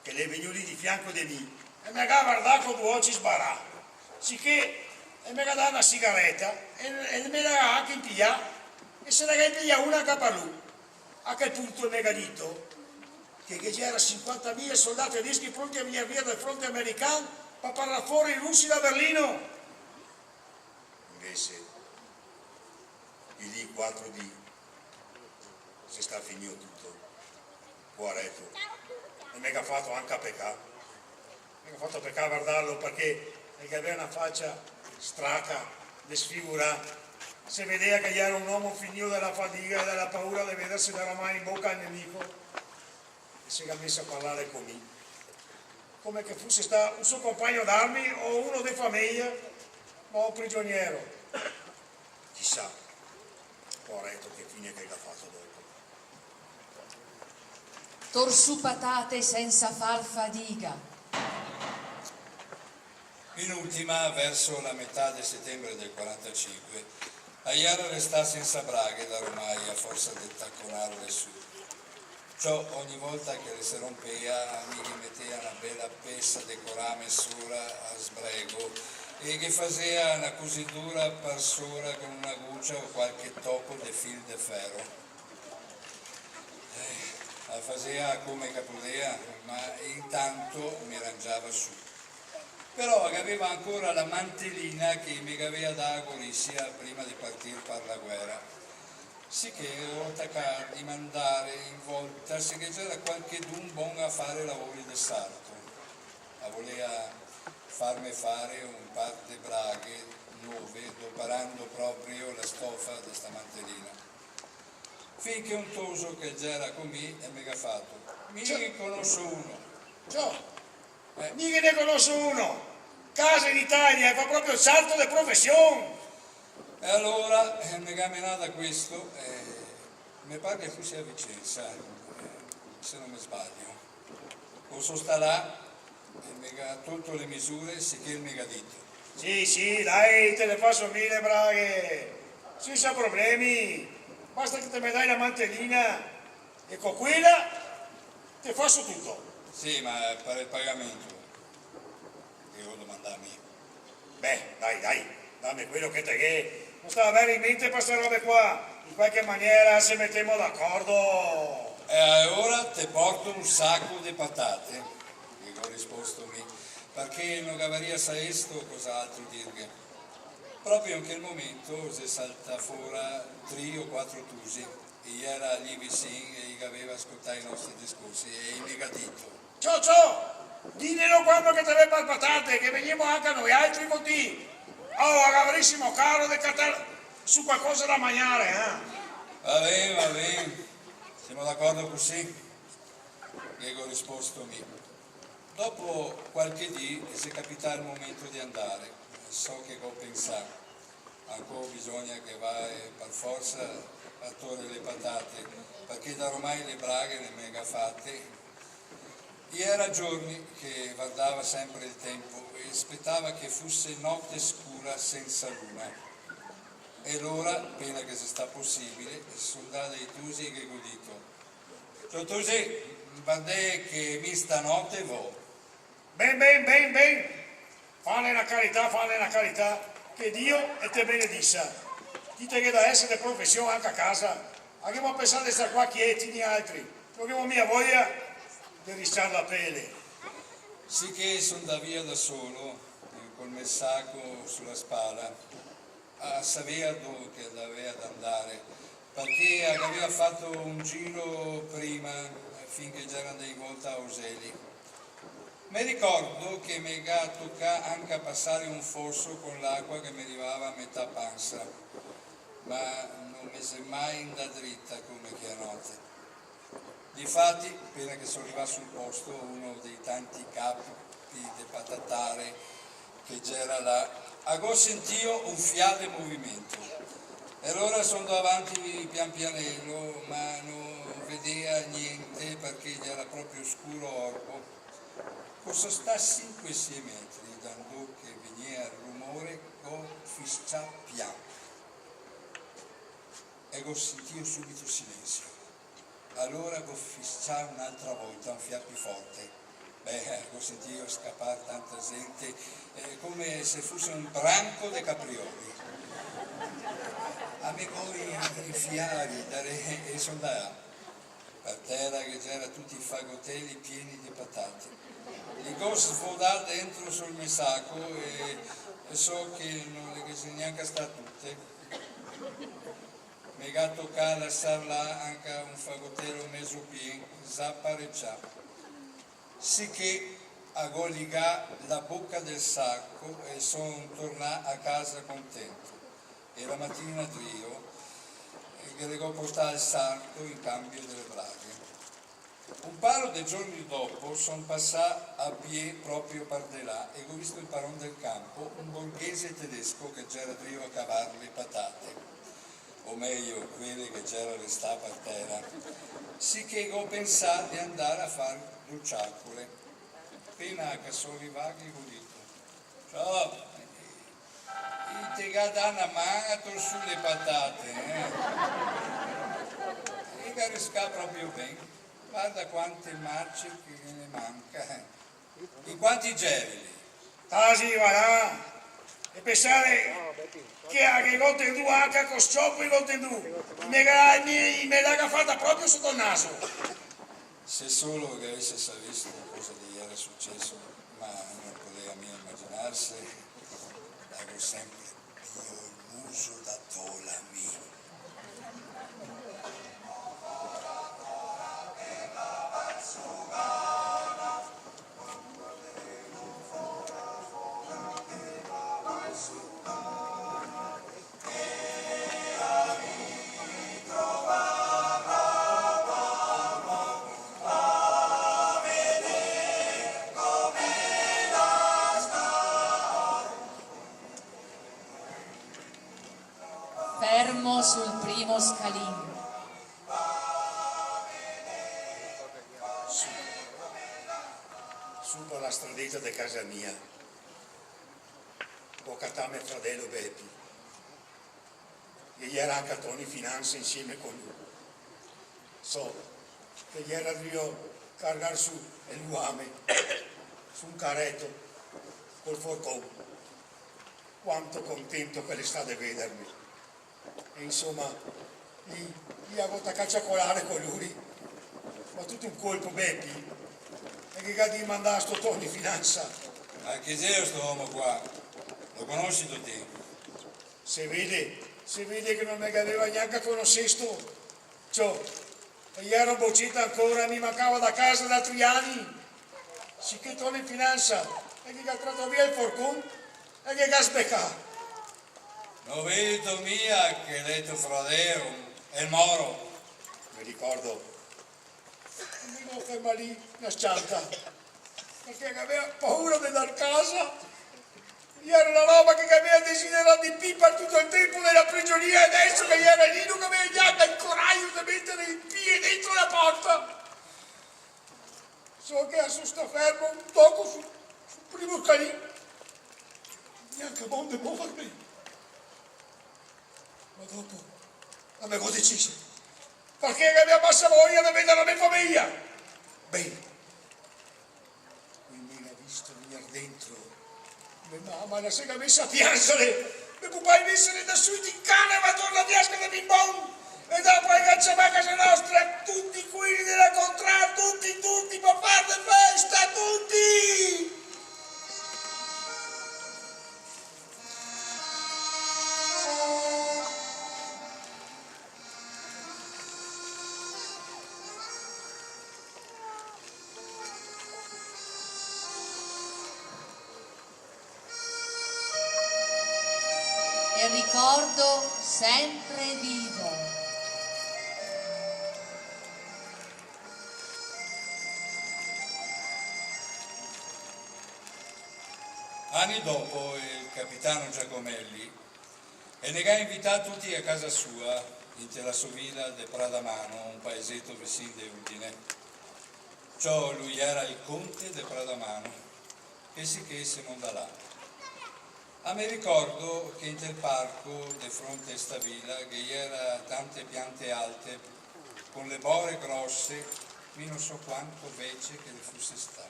che l'è vegnù lì de fianco de mi e me ga vardà co du oci sbarà, siché el me ga dà na sigareta e, e me la ga anca impijà, e se ne ga impijà una anca par lu. A quel punto el me ga dito che, che ghe jera sinquantamila soldà tedeschi pronti a vegner via dal fronte american par parar fora i rusi da Berlino. Invese, in lì quatro dì, xe stà finìo tuto. Poareto. E me ga fato anca pecà. Me ga fato pecà a vardarlo, parché el gavea na facia straca, desfigurà. Se vedea che jera un omo finìo da la fadiga e da la paura de vederse dare na man in boca al nemico. E se ga meso a parlare co mi, come che fuse stà un so compagno d'armi o uno de fameja, ma un prigioniero. Chisà, poareto, che fine che el ga fato dopo. Tor su patate sensa far fadiga. In ultima, verso la metà de setembre del quarantasinque, a jera restà sensa braghe da ormai, a forsa de taconarle su. Ciò, ogni volta che le se rompea, mi ghe metea na bela pesa de corame sora a sbrego e ghe fasea na cosidura par sora con una gucia o qualche toco de fil de fero. Eh, a fasea come che a podea, ma intanto me rangiava su. Però a gaveva ancora la mantelina che me gavea dà a Gorizia prima de partir par la guera. Siché go tacà a dimandare in volta se ghe jera qualchedun bon a fare lavori de sarto. A volea farme fare un par de braghe nove, doparando proprio la stofa de sta mantelina. Fin che un toso che jera co mi el me ga fato: "Mi ghe conoso uno." Ciò. Eh. "Mi ghe ne conoso uno. Casa in Italia e fa proprio sarto de profesion." E alora, eh, me ga menà da questo, eh, me par che fuse a Vicensa, eh, se no me sbaglio. O so stà là, e me ga tolto le misure, siché el me ga dito: "Sì, sì, dai, te le faso mi le braghe, sensa problemi, basta che te me dai la mantelina, e co quela te faso tuto." "Sì, ma par el pagamento?" ghe go domandà mi. "Beh, dai, dai, dame quelo che te ghe. No sta aver in mente par ste robe qua, in qualche maniera se metemo d'acordo." "E alora te porto un saco de patate", ghe go risposto mi, parché no gavaria saesto cos'altro dirghe. Proprio in quel momento xe saltà fora tri o quatro tusi, e i jera lì visin e i gaveva scoltà i nostri discorsi, e i me ga dito: "Ciò, ciò, diglielo quando che te ve par patate, che vegnemo anca noialtri co ti. Oh, a gavarisimo caro de catar su qualcosa da magnare, eh?" "Va ben, va ben, semo d'acordo cusì", ghe go risposto mi. Dopo qualche dì xe capità el momento de andare. So che go pensà: "Ancò bisogna che vae par forsa a tore le patate, parché da ormai le braghe le me ga fate." I jera giorni che vardava sempre el tempo e spetava che fuse note scura sensa luna. E lora, pena che xe stà posibile, son ndà dai tusi e ghe go dito: "Ciò tusi, vardè che mi stanote vo." "Ben, ben, ben, ben! Fane na carità, fane na carità, che Dio el te benedisa. Ti te ghe da esare de profesion anca a casa. Ghemo pensà de star qua chieti nialtri, no ghemo mia voia de risciar la pele." Siché son ndà via da solo, eh, col me saco su la spala. A savea dove che el gavea da ndare, parché a gavea fato un giro prima, eh, fin che gera ndà in volta a Oseli. Me ricordo che me ga tocà anca pasare un foso con l'acua che me rivava a metà pansa, ma no me xe mai ndà drita come chea note. Difati, pena che son rivà sul posto, uno dei tanti capi de patatare che gera là, a go sentìo un fià de movimento. E alora son ndà avanti pian pianelo, ma no vedea gnente parché gera proprio scuro orbo. Co son stà sinque sie metri da ndove che vegnea el rumore, go fiscià pian. E go sentìo subito silensio. Alora go fiscià un'altra volta, un fià pì forte. Beh, go sentìo scapar tanta zente, eh, come se fuse un branco de caprioli. A me go in-, infià a ridare e son ndà. Par tera ghe gera tuti i fagoteli pieni de patate. Li go svodà dentro sul me saco e, e so che no le ghe xe gnanca stà tute. Me ga tocà lasar là anca un fagotelo mezo pien, za parecià. Siché a go ligà la boca del saco e son tornà a casa contento. E la matina drio, eh, ghe le go portà el sarto in cambio dele braghe. Un paro de giorni dopo son pasà a pie proprio par de là e go visto el paron del campo, un borghese tedesco che gera drio a cavar le patate, o mejo, quele che gera restà par tera. Siché go pensà de ndar a far do ciacole. Pena che son rivà, ghe go dito: "Ciò, i te ga dà na man a tor su le patate, eh?" E ga riscà proprio ben. Varda quante marce che ghe ne manca, eh. In quanti geri lì? Tasi, va là. E pensare che a ghe go tendù anca co sciopo, i go tendù. I me ga, i me, i me la ga fata proprio soto el naso. Se solo che gavese savisto cosa che ghe gera suceso, ma no podea mia imaginarse, a go sempre bio el muso da tola mi. Fermo sul primo scalin. Su, su par la stradeta de casa mia, go catà me fradelo Bepi. E ghe gera anca Toni Finansa insieme co lu. So che ghe gera drio cargar su el luame, su un careto, col forcon. Quanto contento che l'è stà de vederme. E insoma, i, i a go tacà a ciacolare co luri. Ma tuto un colpo Bepi el ghe ga dimandà a sto Toni Finansa: "Ma chi xelo sto omo qua? Lo conosito ti?" Se vede, se vede che no me gaveva gnanca conosesto. Ciò, e gero boceta ancora, mi mancava da casa da tri ani. Siché Toni Finansa el ghe ga trato via el forcon e el ghe ga sbecà. "No vedito mia che l'è to fradeo, el Moro?" Me ricordo. Me go fermà lì na s-cianta, parché gavea paura de ndar casa. Gera na roba che gavea desiderà de pì par tuto el tenpo de la prigionia, e deso che gera lì no gavea gnanca el corajo de metare el pie dentro la porta. So che a so stà fermo un toco su, sul primo scalin, gnanca bon de movarme. Dopo, la me go deciso, parché gavea masa voia de vedar la me fameja. Ben, co i me ga visto vegner dentro, me mama la se ga mesa a pianzare, me pupà invese l'è ndà suito in caneva a tor la fiasca de vin bon, e dopo el ga ciamà a casa nostra tuti quei de la contrada, tuti, tuti, par far de festa, tuti! El ricordo sempre vivo. Ani dopo, el capitano Giacomelli el ne ga invità tuti a casa sua, inte la so vila de Pradamano, un paeseto visin de Udine. Ciò, lu jera el conte de Pradamano, e siché semo ndà là. A me ricordo che inte el parco, de fronte a sta vila, ghe jera tante piante alte, con le bore grose, mi no so quanto vece che le fuse stà.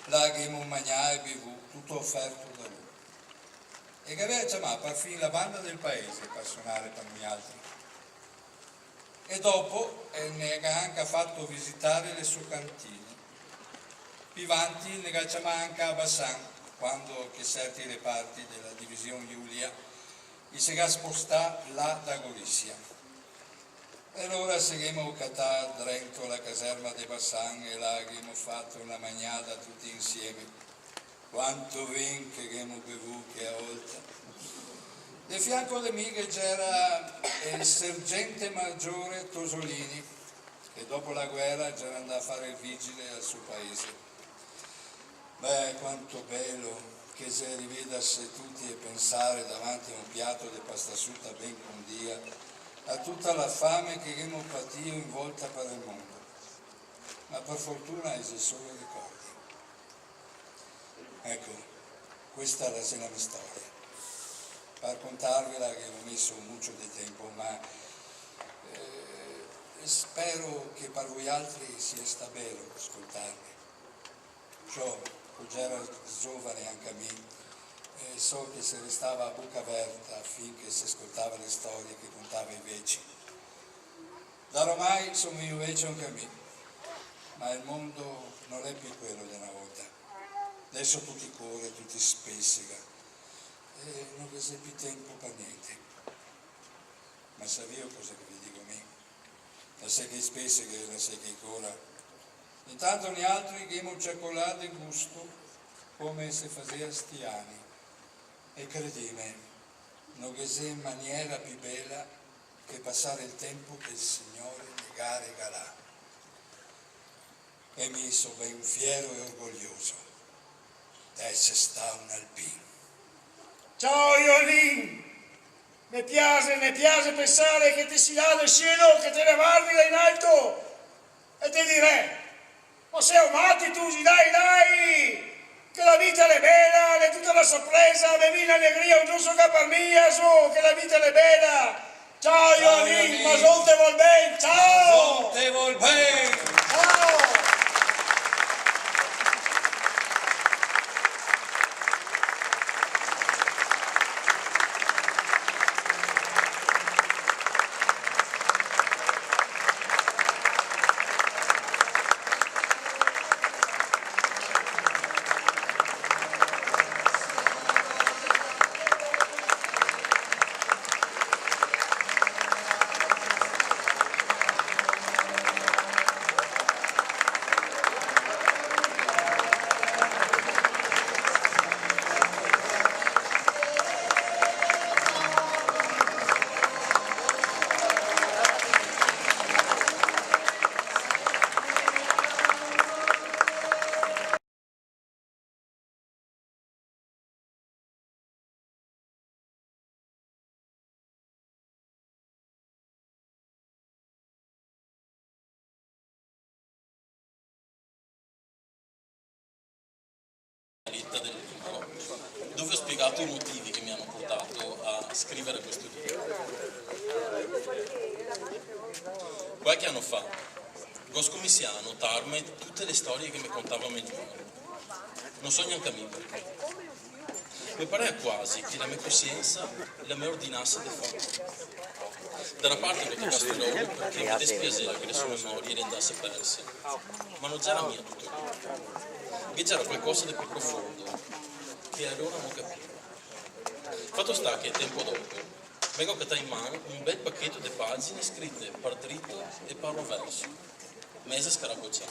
Là ghemo magnà e bevù, tuto oferto da lu. E gavea ciamà parfin la banda del paese par sonare par noialtri. E dopo, eh, ne ga anca fato visitare le so cantine. Pi vanti ne ga ciamà anca a Bassan, quando che serti reparti de la division Julia i se ga spostà là da Gorizia. E alora se ghemo catà drento la caserma de Bassan e là ghemo fato na magnada tuti insieme. Quanto vin che ghemo bevù chea volta! De fianco de mi ghe gera el sergente magiore Tosolini, che dopo la guera gera ndà a fare el vigile al so paese. Beh, quanto belo che xe rivedarse tuti e pensare davanti a un piato de pastasuta ben condia a tuta la fame che ghemo patìo in volta par el mondo. Ma par fortuna i xe solo ricordi. Eco, questa la xe la me storia. Par contarvela ghe go meso mucio de tempo, ma, eh, spero che par voialtri sia stà belo scoltarme. Ciò, co gera zovane anca mi, eh, so che se restava a boca verta fin che se scoltava le storie che contava i veci. Da ormai so mio vecio anca mi, ma el mondo no l'è pi quelo de na volta. Deso tuti core, tuti spesega, e no ghe xe pi tempo par gnente. Ma savìo cosa che ve digo mi? Lasè che i speseghe, lasè che i cora. Intanto nialtri ghemo ciacolà de gusto come se fasea sti ani. E credime, no ghe xe maniera pi bela che pasare el tempo che el Signore ne ga regalà. E mi so ben fiero e orgoglioso de eser stà un alpin. Ciao, Jolin! Me piaxe, me piaxe pensare che te si là nel cielo, che te ne vardi là in alto, e te dirè: "Ma seo mati tusi, dai, dai! Che la vita l'è bela, l'è tuta na sorpresa, bevì l'alegria, un giorno so' anca par mi, su, che la vita l'è bela!" Ciao, Jolin, Jolin. Mazon te vol ben, ciao! Mazon te vol ben! Ciao! La vita del libro, dove ho spiegato i motivi che mi hanno portato Dato a scrivere questo libro. Qualche ano fa go scominsià a notarme tute le storie che me contava me nona. No so gnanca mi parché. Me parea quasi che la me cosiensa la me ordinase de farlo. Da na parte go tacà sto logo parché me despiaseva che le so memorie le andase perse, ma no gera mia tuto lì. Ghe gera qualcosa de pì profondo che alora no capivo. Fato sta che, tenpo dopo, me go catà in man un bel pacheto de pagine scrite par drito e par roverso, meze scarabocià.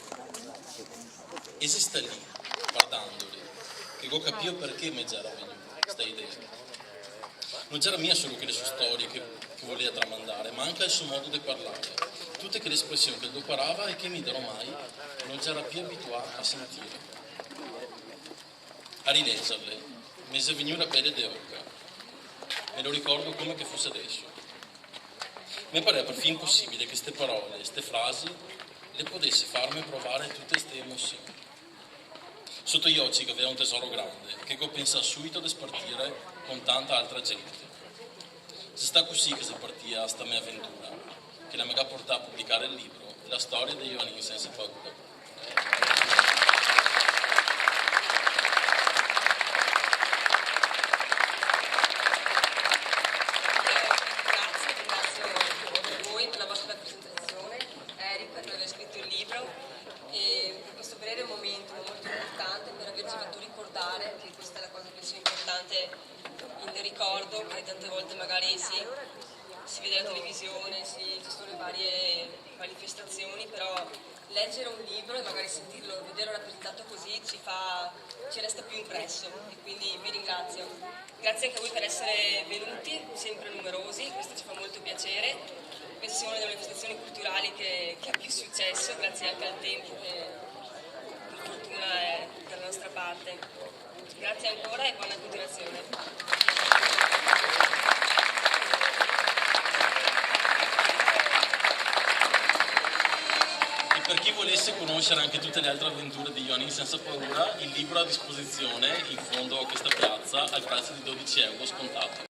E xe sta lì, vardandole, che go capìo parché me gera vegnù sta idea. No gera mia solo che le so storie che, che volea tramandare, ma anca el so modo de parlare, tute chele espresion che el doparava e che mi da ormai no gera pì abituà a sentire. A rilegerle, me xe vegnù la pele de oca. Me lo ricordo come che fose deso. Me parea perfin imposibile che ste parole, ste frasi, le podese farme provare tute ste emosion. Soto i oci gavea un tesoro grande, che go pensà subito de spartire con tanta altra gente. Xe sta cusì che xe partìa sta me aventura, che la me ga portà a publicare el libro La storia dei Joanin sensa paura. Grazie, ringrazio voi per la vostra presentazione, Eric, per aver scritto il libro e per questo breve momento molto importante per averci fatto ricordare, che questa è la cosa più importante, il ricordo, che tante volte magari si, si vede la televisione, si, ci sono le varie manifestazioni, però leggere un libro e magari sentirlo, vederlo rappresentato così ci fa, ci resta più impresso, e quindi vi ringrazio. Grazie anche a voi per essere venuti, sempre numerosi, questo ci fa molto piacere. Penso sia una delle manifestazioni culturali che, che ha più successo, grazie anche al tempo che per fortuna è dalla nostra parte. Grazie ancora e buona continuazione. E per chi volesse conoscere anche tutte le altre avventure di Joanin senza paura, il libro è a disposizione in fondo a questa piazza al prezzo di dodici euro scontato.